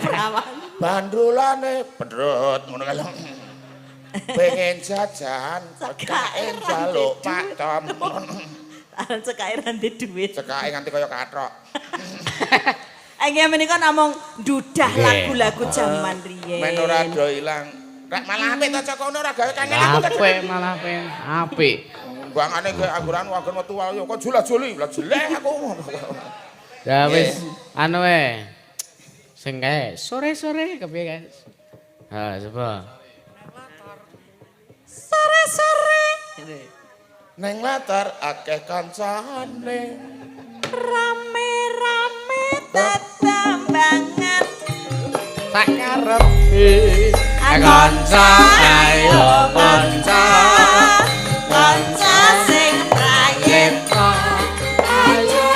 Speaker 2: Prawan.
Speaker 3: Bandulane pedhot ngono kae. Pengen jajan, cekake njaluk Pak Tom.
Speaker 2: Cekake ra ndek dhuwit.
Speaker 3: Cekake nganti kaya kathok.
Speaker 2: Inggih menika namung ndudah lagu-lagu jaman riyen.
Speaker 3: Men ora do ilang. Rek malah apik to cok ngono ora gawe kangen aku.
Speaker 1: Apik malah apik.
Speaker 3: Bangane gawe angguran wagon metu ayo kok jula-juli, lah jelek aku.
Speaker 1: Ya wis anu wae. Sing kae sore-sore kepiye kae? Ha, coba.
Speaker 2: Sore-sore
Speaker 3: neng latar akeh kancane.
Speaker 2: Rame-rame tetep
Speaker 1: Sak karepe. Kanca ayo kanca.
Speaker 2: Kanca sing prayitna.
Speaker 4: Ayo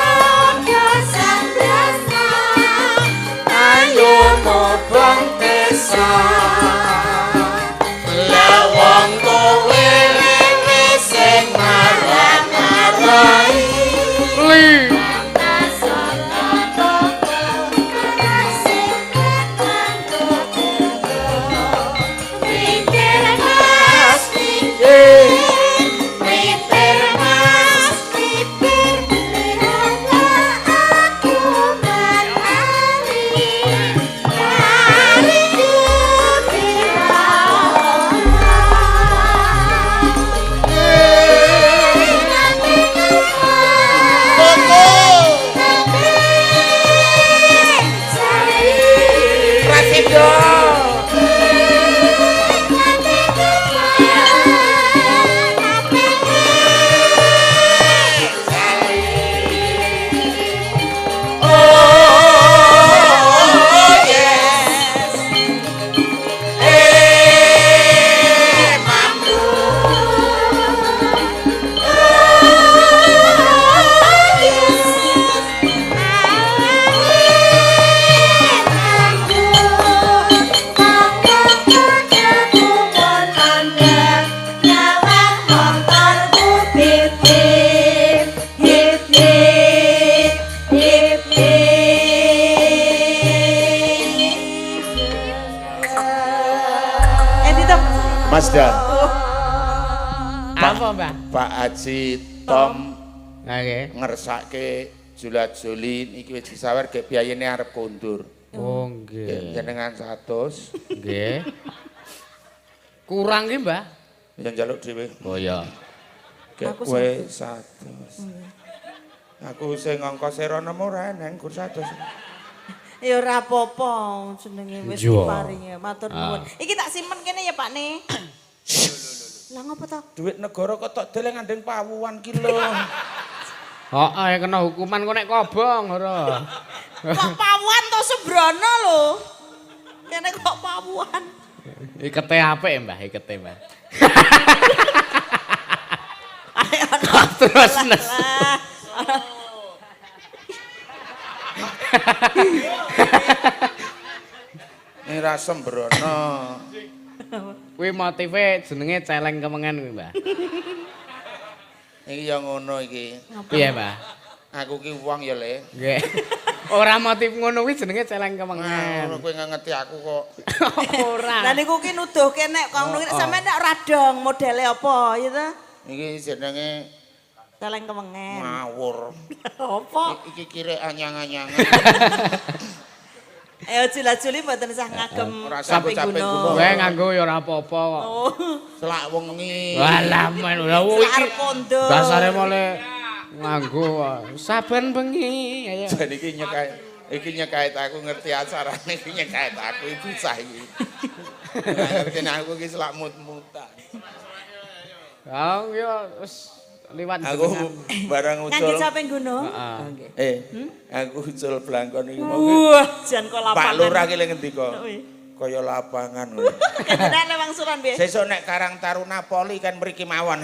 Speaker 4: dosan-dosan.
Speaker 1: Ayo mobong desa. Lah wong kowe dhewe sing marah-marahi. Li.
Speaker 4: Mikir mas mikir, mikir mas mikir, lihatlah aku menari, tari gembira.
Speaker 2: Eh Dito.
Speaker 3: Mas Da,
Speaker 1: Apa, Mbah?
Speaker 3: Pak Haji Tom
Speaker 1: Nggih.
Speaker 3: ngersake Jula-juli iki wis disawer gek biyayene arep kondur.
Speaker 1: Oh, nggih.
Speaker 3: Jenengan 100,
Speaker 1: Nggih. Kurang ki, Mbah?
Speaker 3: ya njaluk dhewe.
Speaker 1: Oh iya.
Speaker 3: Gek
Speaker 2: Aku
Speaker 3: kowe 100. Aku sing ngongkose rono ora eneng gur 100.
Speaker 2: Ya ora apa-apa jenenge wis
Speaker 1: Iya.
Speaker 2: diparingi. Matur nuwun. Iki tak simpen kene ya Pak Ne. Lah ngopo to?
Speaker 3: Duit negara kok tok deleng ngandeng pawuan ki lho.
Speaker 1: Heeh, kena hukuman kok nek kobong ora.
Speaker 2: Kok pawuan to sembrono lho. Kene kok pawuan.
Speaker 1: Ikete apik, Mbah, ikete, Mbah. Terus nes.
Speaker 2: Lah.
Speaker 3: Ini ra sembrono.
Speaker 1: Kuwi motive jenenge celeng kemengen kuwi, Mbah.
Speaker 3: Iki ya ngono iki.
Speaker 1: Piye, Mbah?
Speaker 3: Aku ki wong ya, Le.
Speaker 1: Nggih. Ora motif ngono kuwi jenenge celeng
Speaker 3: Ngono
Speaker 1: kemengen.
Speaker 3: kowe ngangeti aku kok.
Speaker 1: Ora.
Speaker 2: Lah niku ki nuduhke nek kok ngono ki sampeyan nek ora dong modele apa ya ta?
Speaker 3: Iki jenenge
Speaker 2: Celeng kewengen.
Speaker 3: ngawur.
Speaker 2: Apa?
Speaker 3: Iki kire anyang-anyangan.
Speaker 2: Ayo jula-juli mboten sah ngagem
Speaker 3: Ora sah
Speaker 2: caping
Speaker 3: caping
Speaker 2: gunung.
Speaker 3: gunung.
Speaker 1: Kowe nganggo ya ora apa-apa kok.
Speaker 2: Oh.
Speaker 3: Selak wengi.
Speaker 1: Walah men ora
Speaker 2: Selak
Speaker 1: iki.
Speaker 2: arep kondur.
Speaker 1: Dasare mole nganggo saben bengi ayo.
Speaker 3: Jan iki nyekait iki nyekait aku ngerti acarane iki nyekait aku iki bocah iki. Ora ngerti nek aku iki selak mut-mutan.
Speaker 1: Oh ya wis liwat
Speaker 3: Aku
Speaker 1: jenengan.
Speaker 3: barang
Speaker 2: Ngangge
Speaker 3: ucul.
Speaker 2: caping gunung.
Speaker 1: Heeh.
Speaker 3: Eh, aku ucul blangkon iki mau.
Speaker 2: Wah, jan kok lapangan.
Speaker 3: Pak Lurah ki le ngendika.
Speaker 2: Kuwi.
Speaker 3: Kaya lapangan ngono.
Speaker 2: Kenane wangsulan piye?
Speaker 3: Sesuk nek Karang Taruna Poli kan mriki mawon.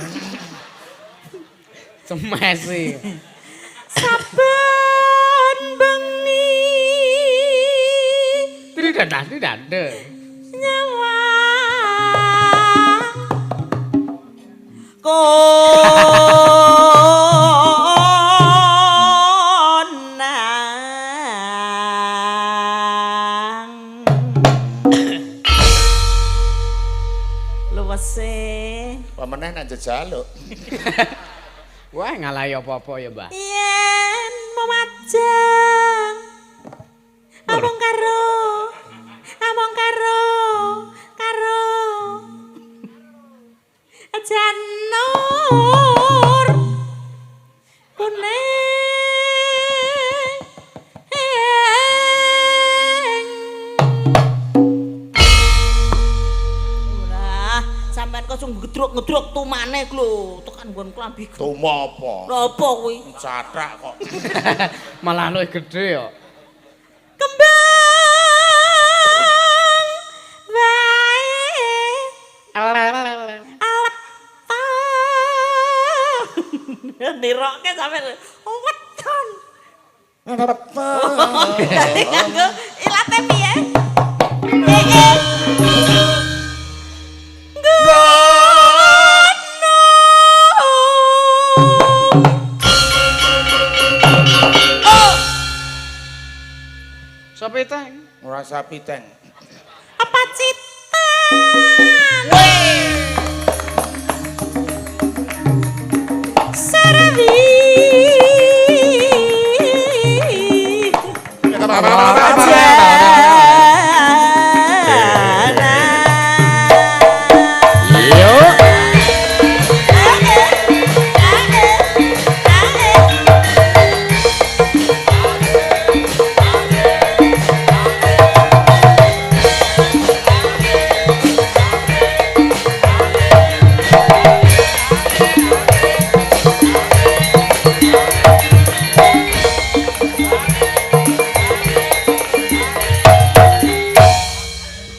Speaker 1: Cemesi.
Speaker 2: Saben bengi
Speaker 1: Tidak tidak.
Speaker 2: nyawang konang luwese
Speaker 3: Pemeneh nek jejaluk.
Speaker 1: Wah ngalahi apa-apa ya, Mbah.
Speaker 2: yen memajang among karo among karo karo janur kuning. Lah, sampean kok sung ngedruk-ngedruk tumane ku lho, tekan nggon klambi.
Speaker 3: Tumo apa?
Speaker 2: Lha apa kuwi?
Speaker 3: Cathak kok.
Speaker 1: Malah luwih gedhe kok.
Speaker 2: Kembang Nirokke sampe weton. Dadi nganggo ilate piye?
Speaker 1: Sapi teng.
Speaker 3: Ora sapi teng.
Speaker 2: Apa citan? Sarawi.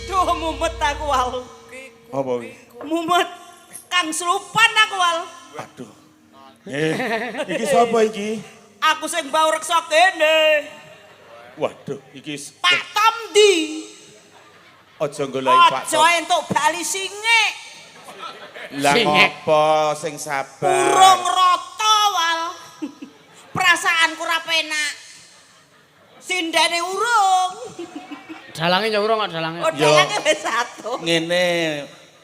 Speaker 2: Duh, mumet aku wal.
Speaker 3: Apa kuwi?
Speaker 2: Mumet. Kang Slupan aku wal.
Speaker 3: Aduh. Iki sapa iki?
Speaker 2: Aku sing bau reksa kene.
Speaker 3: Waduh, iki
Speaker 2: Pak Tom ndi?
Speaker 3: Aja goleki Pak
Speaker 2: Aja
Speaker 3: Tom.
Speaker 2: entuk bali singek.
Speaker 3: Lah
Speaker 1: Singek.
Speaker 3: ngopo sing sabar?
Speaker 2: Urung rata wal. Perasaanku ora penak. Sindene urung.
Speaker 1: Dalange ya urung kok dalange.
Speaker 2: Oh, dalange wis satu.
Speaker 3: Ngene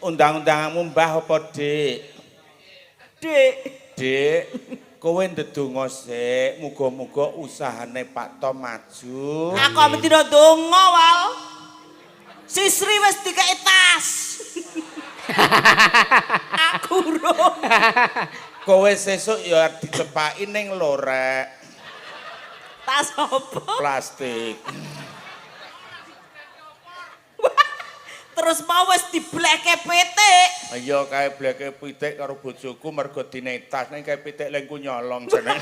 Speaker 3: undang-undanganmu Mbah apa, Dik?
Speaker 2: Dik.
Speaker 3: Dik, kowe ndedonga sik, muga-muga usahane Pak Tom maju.
Speaker 2: Aku amben dina donga wal. Sisri wis dikeki tas. Aku urung.
Speaker 3: Kowe sesuk ya dicepaki ning lorek
Speaker 2: Tas apa?
Speaker 3: plastik.
Speaker 2: Terus mau wis dibleke pitik.
Speaker 3: Iya kae bleke pitik karo bojoku mergo dine tas ning kae pitik lengku nyolong jeneng.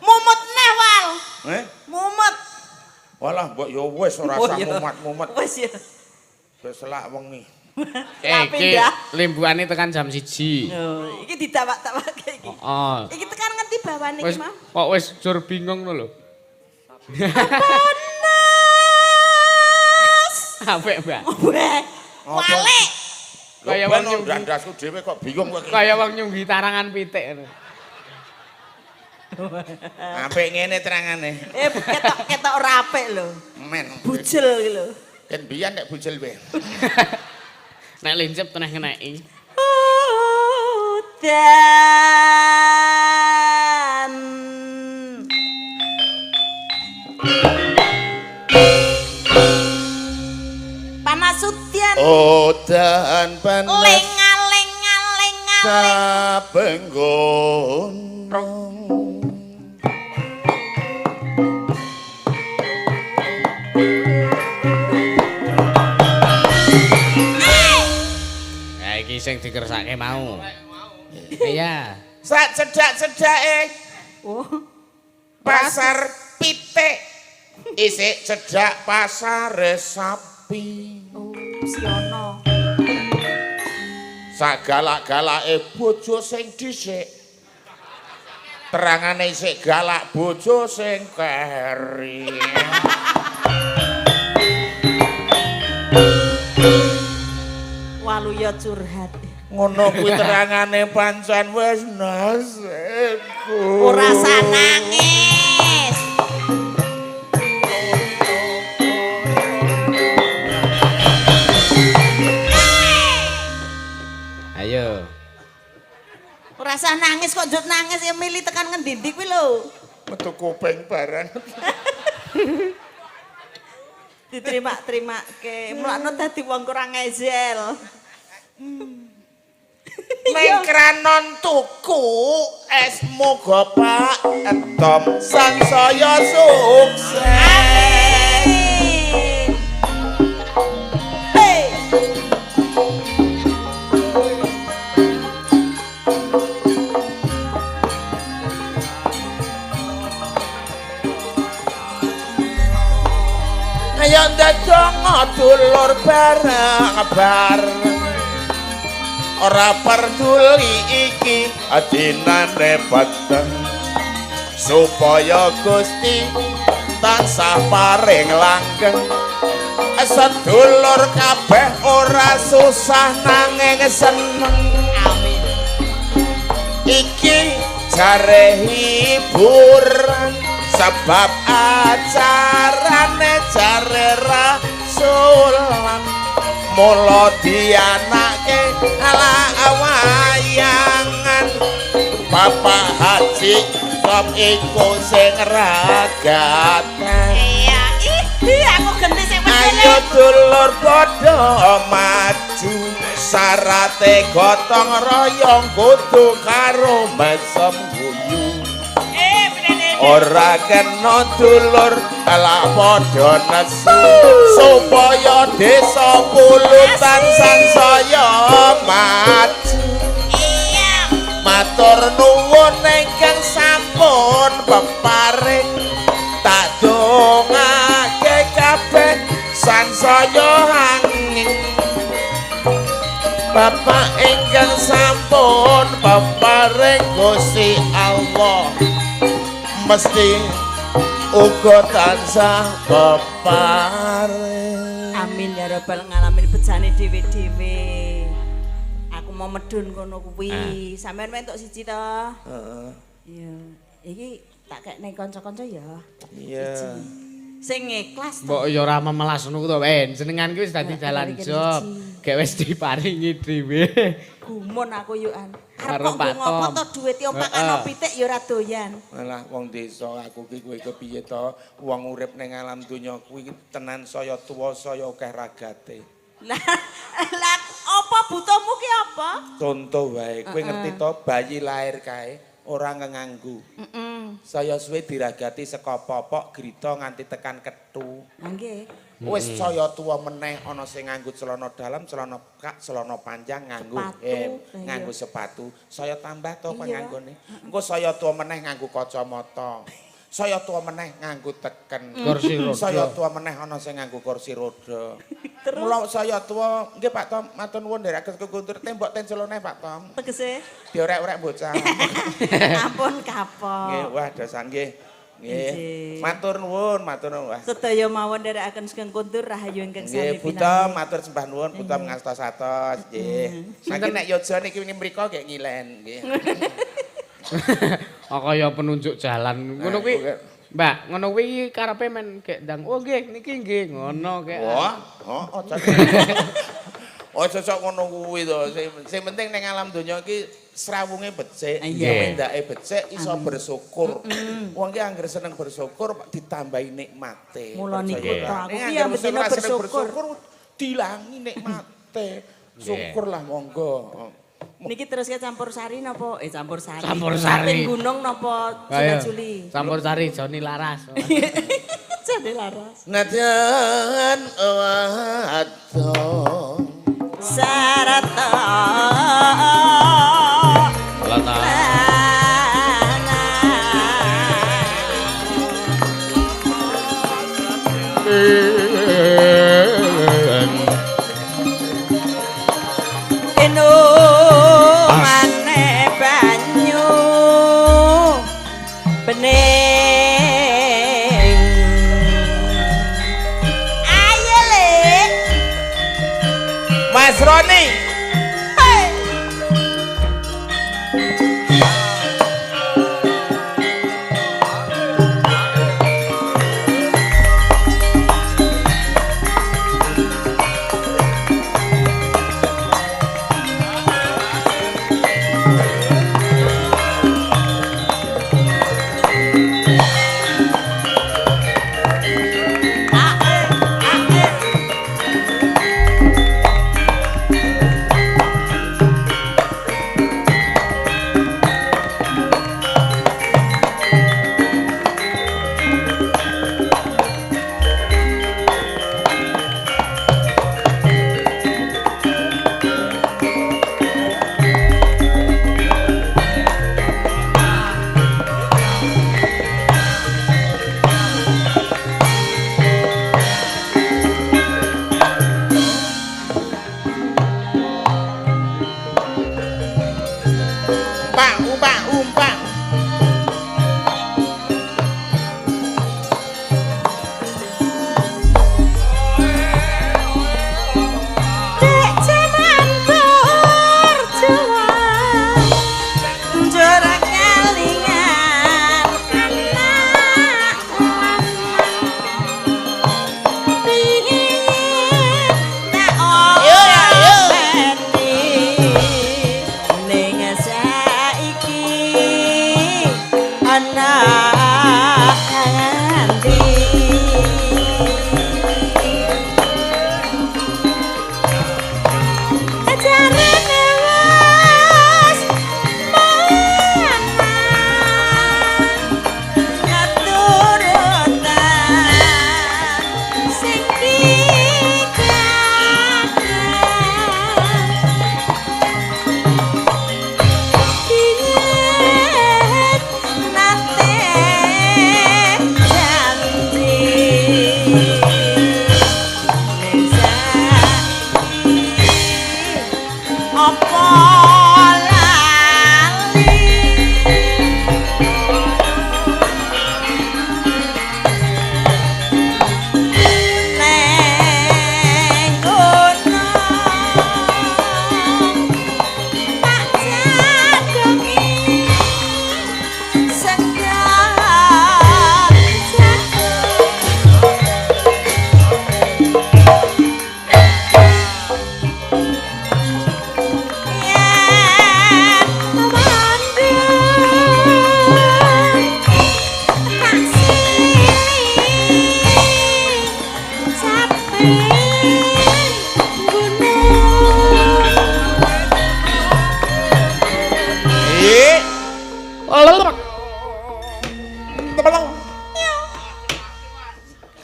Speaker 2: Mumut neh wal.
Speaker 3: Eh?
Speaker 2: Mumet.
Speaker 3: Walah mbok ya wis ora
Speaker 2: Oh,
Speaker 3: usah
Speaker 2: iya.
Speaker 3: mumat-mumet.
Speaker 2: Wis ya.
Speaker 3: Wis selak wengi.
Speaker 1: Eh, iki
Speaker 2: pindah.
Speaker 1: limbukane tekan jam 1.
Speaker 2: Yo, iki ditawak-tawake iki.
Speaker 1: Heeh.
Speaker 2: Iki tekan ngendi bawane iki,
Speaker 1: Wis
Speaker 2: Mam?
Speaker 1: kok wis jur bingung lho lho.
Speaker 2: Panas.
Speaker 1: Apik, Mbak.
Speaker 2: Weh. Walik.
Speaker 1: Kaya
Speaker 3: Kaya
Speaker 1: wong
Speaker 3: wong
Speaker 1: nyunggi.
Speaker 3: ndandasku dhewe kok bingung kowe iki.
Speaker 1: Kaya wong nyunggi tarangan pitik ngono.
Speaker 3: Apik ngene terangane.
Speaker 2: Eh ketok-ketok ora apik lho.
Speaker 3: Men.
Speaker 2: Bujel iki lho.
Speaker 3: Ken biyen nek bujel wae.
Speaker 1: Nek lincip teneh ngeneki.
Speaker 2: Udan. Panas udan.
Speaker 3: Udan panas
Speaker 2: Lenga-lenga-lenga.
Speaker 3: saben gunung.
Speaker 1: Ya iki sing dikersake mau. Iya.
Speaker 3: Sak cedak-cedake
Speaker 2: Oh.
Speaker 3: pasar pitik. Isik cedak pasare sapi.
Speaker 2: Oh, Siono.
Speaker 3: Sagalak-galake bojo sing dhisik. Terangane isik galak bojo sing keri.
Speaker 2: Waluya curhat.
Speaker 3: Ngono kuwi terangane pancen wis nasibku.
Speaker 2: Ora usah nangis.
Speaker 1: Ayo.
Speaker 2: Ora usah nangis kok njut nangis ya milih tekan ngendi-endi kuwi lho.
Speaker 3: Metu kuping barang.
Speaker 2: Diterima-terimake. Mulakno dadi wong kurang ezel.
Speaker 3: Ning kranon tuku es muga Pak Tom sangsaya sukses.
Speaker 2: Amin. Hey.
Speaker 3: Ayo ndedonga dulur bareng bareng. Ora peduli iki dinane peteng supaya Gusti tansah paring langgeng. Sedulur kabeh ora susah nanging seneng.
Speaker 2: Amin.
Speaker 3: Iki jare hiburan sebab acarane jare rasulan mula dianake ala wayangan. Bapak Haji Tom iku sing ragatan.
Speaker 2: Iya, ih aku genti sing
Speaker 3: Ayo dulur padha maju syarate gotong royong kudu karo mesem guyu. Ora kena dulur ala padha nesu supaya desa Pulutan sansaya maju.
Speaker 2: Iya.
Speaker 3: Matur nuwun ingkang sampun peparing tak dongake kabeh sansaya angin. Bapak ingkang sampun peparing Gusti Allah mesti uga tansah peparing.
Speaker 2: Amin ya rabbal ngalamin bejane dhewe-dhewe. Aku mau medun kono kuwi. Sampeyan entuk siji to?
Speaker 3: Heeh.
Speaker 2: Iya. Iki tak kekne kanca-kanca ya.
Speaker 3: Iya.
Speaker 2: Sing ikhlas to.
Speaker 1: Mbok ya ora memelas ngono ku to. Jenengan ki wis dadi dalan job. Gek wis diparingi dhewe.
Speaker 2: Gumun aku yukan. Arep
Speaker 1: Karo
Speaker 2: kok
Speaker 1: Pak
Speaker 2: ngopo
Speaker 1: Tom.
Speaker 2: to duwite ompakano pitik ya ora doyan.
Speaker 3: Alah wong desa aku ki kowe kepiye to? Wong urip ning alam donya kuwi tenan saya tuwa saya akeh ragate.
Speaker 2: Lah lah apa butuhmu ki apa?
Speaker 3: Contoh wae, kowe ngerti to bayi lahir kae ora nganggu.
Speaker 2: Heeh.
Speaker 3: Saya suwe diragati saka popok grita nganti tekan ketu.
Speaker 2: Lah nggih.
Speaker 3: Wis saya tuwa meneh ana sing nganggo celana dalam, celana kak, celana panjang, nganggo hem, nganggo sepatu. Saya tambah to panganggone. Engko saya tuwa meneh nganggo kacamata. Saya tuwa meneh nganggo teken.
Speaker 1: Kursi roda.
Speaker 3: Saya tuwa meneh ana sing nganggo kursi roda. Mula saya tuwa, nggih Pak Tom, matur nuwun nderekaken keguntur tembok ten celone Pak Tom.
Speaker 2: Tegese
Speaker 3: Diorek-orek bocah.
Speaker 2: Ampun kapok.
Speaker 3: Nggih, wah dasan nggih. Nggih. Matur nuwun, matur nuwun.
Speaker 2: Sedaya mawon nderekaken sugeng kundur rahayu ingkang sami
Speaker 3: pinanggih. Nggih, Buta matur sembah nuwun, Buta ngasto-satos nggih. Saiki nek yojo niki wingi mriko nggih ngilen nggih.
Speaker 1: Oh kaya penunjuk jalan. Ngono kuwi. Mbak, ngono kuwi karepe men gek ndang. Oh nggih, niki nggih ngono kek.
Speaker 3: Wah, heeh aja sok ngono kuwi to. Sing penting ning alam donya iki srawunge becik, tumindake becik iso bersyukur. Wong ki anggere seneng bersyukur ditambahi nikmate.
Speaker 2: Mula niku to aku ki ya mesti bersyukur.
Speaker 3: Dilangi nikmate. Syukurlah monggo.
Speaker 2: Niki terus ke campur sari napa? Campur sari.
Speaker 1: Campur sari.
Speaker 2: Ping gunung napa Juli?
Speaker 1: Campur sari Joni Laras.
Speaker 2: Joni Laras.
Speaker 3: Nadyan wadon
Speaker 2: sarata
Speaker 1: lana.
Speaker 2: Eno mane banyu bening. Ayo le
Speaker 3: Mas Roni.
Speaker 2: Hey.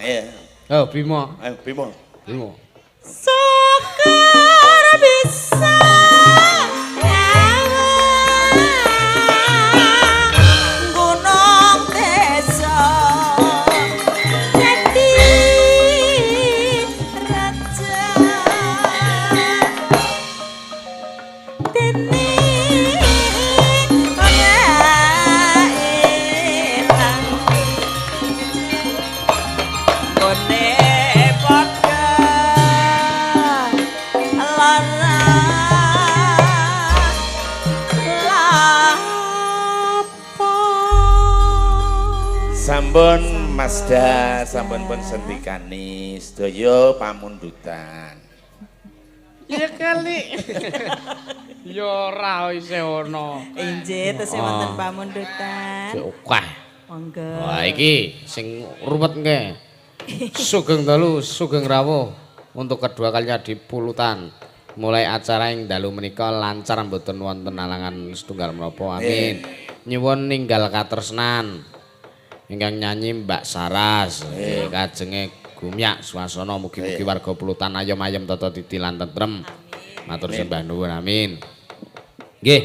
Speaker 3: Iya.
Speaker 1: Oh, Bima.
Speaker 3: Ayo Bima.
Speaker 1: Bima.
Speaker 2: Syukur bisa gunung desa dadi raja dene ora elang gone padha lara lapo.
Speaker 3: Sampun Mazda, sampun pun sentikani sedaya pamundutan.
Speaker 1: Ya kali. Ya ora isih ono.
Speaker 2: Injih tesih wonten pamundutan.
Speaker 1: Sik akeh.
Speaker 2: Monggo.
Speaker 1: Wah iki sing ruwet nge. Sugeng dalu, sugeng rawuh untuk kedua kalinya di Pulutan. Mulai acara ing dalu menika lancar mboten wonten alangan setunggal menapa. Amin. Nyuwun ninggal katresnan. Ingkang nyanyi Mbak Saras, kajenge gumyak swasana mugi-mugi warga Pulutan ayem-ayem tata titi lan tentrem. Matur sembah nuwun amin. Nggih,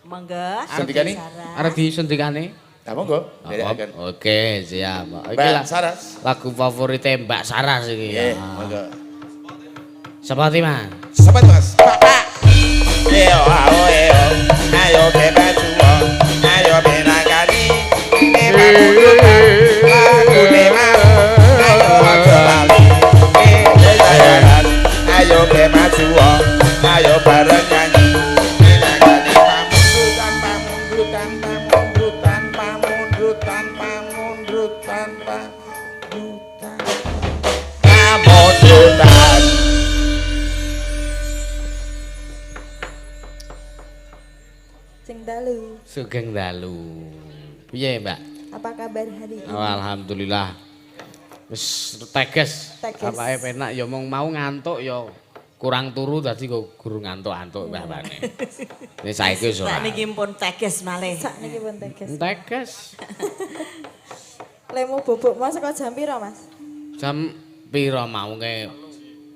Speaker 2: Monggo.
Speaker 3: Sendikani?
Speaker 1: Arep disendikane?
Speaker 3: Nah, monggo. Nderekaken.
Speaker 1: Oke, siap. Iki
Speaker 3: Mbak Saras.
Speaker 1: lagu favorite Mbak Saras iki.
Speaker 3: Nggih, monggo.
Speaker 1: Sepati, Mas.
Speaker 3: Sepati, Mas. Pak, Pak. Ayo, ayo, ayo ke baju. Ayo benakani. Lagune mau. Ayo aja lali. Ayo ke maju. Ayo bareng nyanyi. Benakani pamundutan, pamundutan, pamundutan, pamundutan, pamundutan, pamundutan. Pamundutan.
Speaker 4: Sing dalu.
Speaker 1: Sugeng dalu. Piye, Mbak?
Speaker 4: Apa kabar hari ini?
Speaker 1: Oh, alhamdulillah. Wis teges.
Speaker 4: Teges.
Speaker 1: Apake penak ya mung mau ngantuk ya kurang turu dadi kok guru ngantuk-antuk mbah-mbahne. Ini saiki wis ora.
Speaker 2: Sakniki pun teges malih.
Speaker 4: Sakniki pun teges.
Speaker 1: Teges.
Speaker 4: Lemu bobok mas saka jam piro, Mas?
Speaker 1: Jam piro mau ke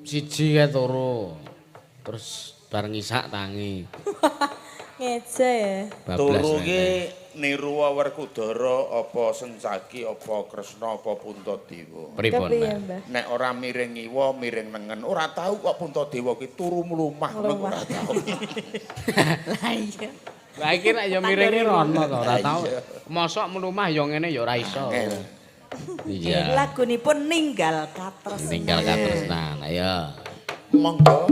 Speaker 1: siji kae turu. Terus bareng isak tangi.
Speaker 4: Ngeja ya.
Speaker 1: Bablas.
Speaker 3: Turu ki niru Werkudara apa Sencaki apa Kresna apa Puntadewa.
Speaker 1: Pripun,
Speaker 4: Kepiye,
Speaker 1: Mbak?
Speaker 4: Mbah?
Speaker 3: Nek ora miring ngiwa, miring nengen, ora tau kok Puntadewa ki turu mlumah ngono ora tau.
Speaker 2: Lah iya.
Speaker 1: Lah iki nek ya miringe rono to, ora tau. Mosok mlumah ya ngene ya ora iso. Iya.
Speaker 2: Lagunipun ninggal katresnan.
Speaker 1: Ninggal katresnan. Ayo.
Speaker 3: Monggo.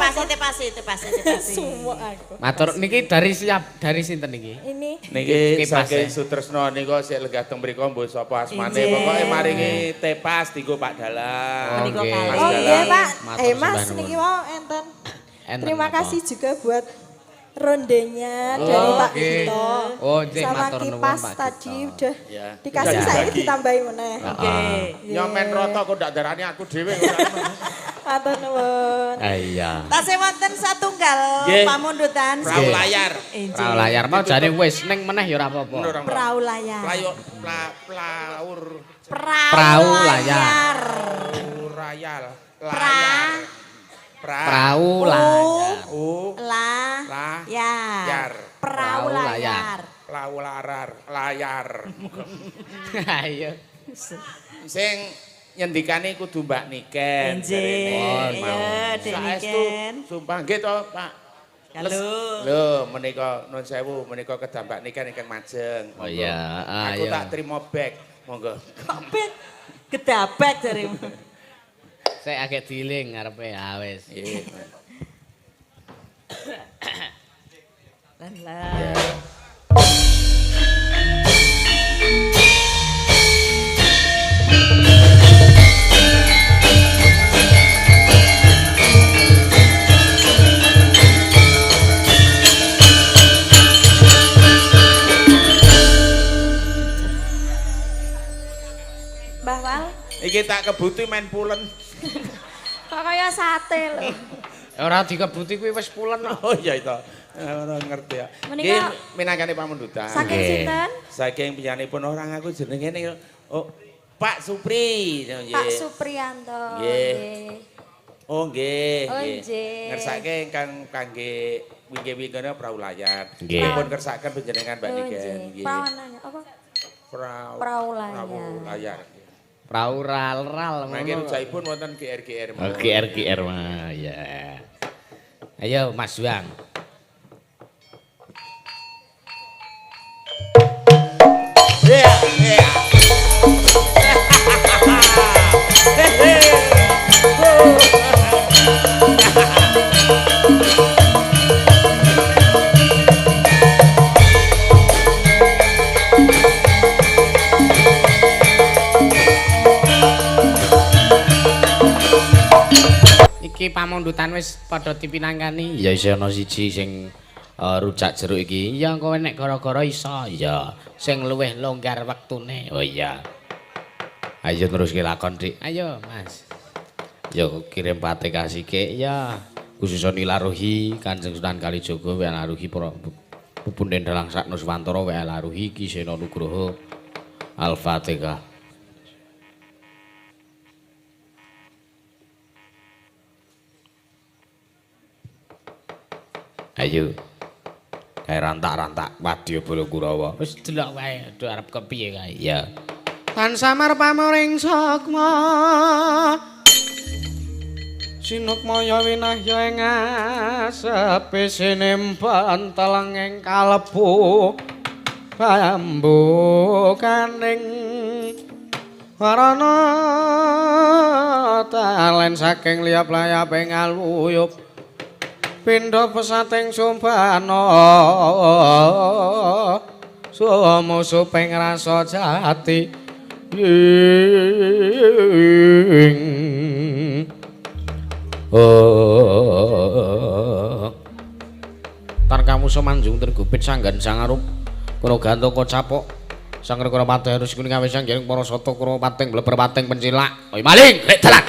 Speaker 2: Tepasi, tepasi, tepasi, tepasi.
Speaker 4: Sumuk aku.
Speaker 1: Matur niki dari siap dari sinten niki?
Speaker 4: Ini
Speaker 3: Niki
Speaker 1: Kipas,
Speaker 3: saking
Speaker 1: ya.
Speaker 3: Sutresno nika sik lenggah teng mriku mbok sapa asmane.
Speaker 2: Injih.
Speaker 3: Pokoke maringi tepas dienggo Pak Dalang.
Speaker 2: Menika
Speaker 1: Oke.
Speaker 2: kalih.
Speaker 4: Oh iya Pak,
Speaker 1: Matur
Speaker 4: eh Mas
Speaker 1: sembah
Speaker 4: niki
Speaker 1: nuwun.
Speaker 4: wau enten.
Speaker 1: Enten
Speaker 4: Terima
Speaker 1: apa?
Speaker 4: kasih juga buat rondenya dari
Speaker 1: Oh,
Speaker 4: Pak
Speaker 1: oke.
Speaker 4: Gito.
Speaker 1: Oh, nggih,
Speaker 4: sama
Speaker 1: matur nuwun,
Speaker 4: kipas
Speaker 1: Pak
Speaker 4: tadi
Speaker 1: Gito.
Speaker 4: udah
Speaker 3: Ya.
Speaker 4: dikasih
Speaker 3: Udah
Speaker 4: saya
Speaker 3: dibagi.
Speaker 4: ditambahi meneh.
Speaker 2: Oke.
Speaker 3: Nyomen roto kok ndak darani aku dhewe.
Speaker 4: Matur nuwun.
Speaker 1: Ah, iya.
Speaker 2: Tasih wonten satunggal
Speaker 3: Nggih.
Speaker 2: pamundutan.
Speaker 3: Perahu layar.
Speaker 2: Injih.
Speaker 1: Perahu layar mau jane wis ning meneh ya ora apa-apa.
Speaker 2: Perahu layar.
Speaker 3: Playo pla plaur
Speaker 2: Perahu
Speaker 1: Perahu layar.
Speaker 2: layar.
Speaker 3: layar.
Speaker 2: Pra
Speaker 3: Layar. Pra
Speaker 1: Perahu layar.
Speaker 3: u
Speaker 2: la
Speaker 3: La
Speaker 2: yar.
Speaker 3: yar.
Speaker 2: Perahu
Speaker 1: Perahu
Speaker 2: layar.
Speaker 1: layar.
Speaker 3: Laularar layar.
Speaker 1: Ayo.
Speaker 3: Sing nyendikane kudu Mbak Niken.
Speaker 2: Injih.
Speaker 1: Oh,
Speaker 2: Iya,
Speaker 1: mau.
Speaker 2: Dek
Speaker 3: Saestu
Speaker 2: Niken.
Speaker 3: sumpah nggih to, Pak.
Speaker 2: Halo.
Speaker 3: Lho, menika nun sewu, menika kedah Mbak Niken ingkang majeng.
Speaker 1: Oh iya,
Speaker 3: Aku
Speaker 1: ayo.
Speaker 3: tak trimo bek. Monggo.
Speaker 2: Kok bek? Gedabek jarimu.
Speaker 1: Saya agak diling ngarepe ya wis.
Speaker 3: Nggih.
Speaker 2: Lah lah.
Speaker 4: Mbah Wal,
Speaker 3: Iki tak kebuti main pulen.
Speaker 4: kok kaya sate lho.
Speaker 1: Ora dikebuti kuwi wis pulen kok.
Speaker 3: Oh iya itu. Ora ngerti ya.
Speaker 4: Menika-
Speaker 3: Nggih minangkane pamundutan.
Speaker 4: Saking
Speaker 1: Nggih.
Speaker 4: sinten?
Speaker 3: Saking piyanipun orang aku jenenge niku oh Pak Supri. Nggih.
Speaker 4: Pak Supriyanto.
Speaker 3: Nggih. Oh nggih.
Speaker 4: Oh, nggih.
Speaker 3: Ngersake ingkang kangge wingi-wingine perahu layar.
Speaker 1: Nggih.
Speaker 3: Pun kersakaken panjenengan Mbak
Speaker 4: Oh,
Speaker 3: Niken.
Speaker 4: nggih.
Speaker 3: Nggih.
Speaker 4: Perahu nanya, apa?
Speaker 3: Perahu
Speaker 4: Perahu layar.
Speaker 3: Perahu layar.
Speaker 1: Perahu ral-ral
Speaker 3: Mangke
Speaker 1: ngono.
Speaker 3: rujakipun wonten GR-GR.
Speaker 1: Oh, GR GR mah ya. Ayo Mas Wang.
Speaker 3: Iya, iya.
Speaker 1: Iki pamundutan wis padha dipinangkani. Ya isih ana siji sing rujak jeruk iki. Ya kowe nek gara-gara iso. Ya sing luwih longgar wektune. Oh iya. Ayo teruske lakon, Dik. Ayo, Mas. Ya kirim Fatihah sike ya. Khususnya Nilaruhi Kanjeng Sunan Kalijaga wa laruhi para pupunden dalang sak Nuswantara wa laruhi Ki Sena Nugroho. Al-Fatihah. Ayo. Kae rantak-rantak wadya bala Kurawa. Wis delok wae aduh arep kepiye kae. Ya. Tan samar pamuring sukma. Sinukmaya winahya ing asepe sinempen telenging kalebu bambu kaning warana talen saking liyap-layap ing aluyup pindha pesating sumbana sumusup ing rasa jati ing. Oh. Tan kamu semanjung tergupit sanggan sangarup kono gantaka capok sang kra patih harus kuning awis sanggiring para sata kura pating bleber pating pencilak. Oi maling, lek dalan.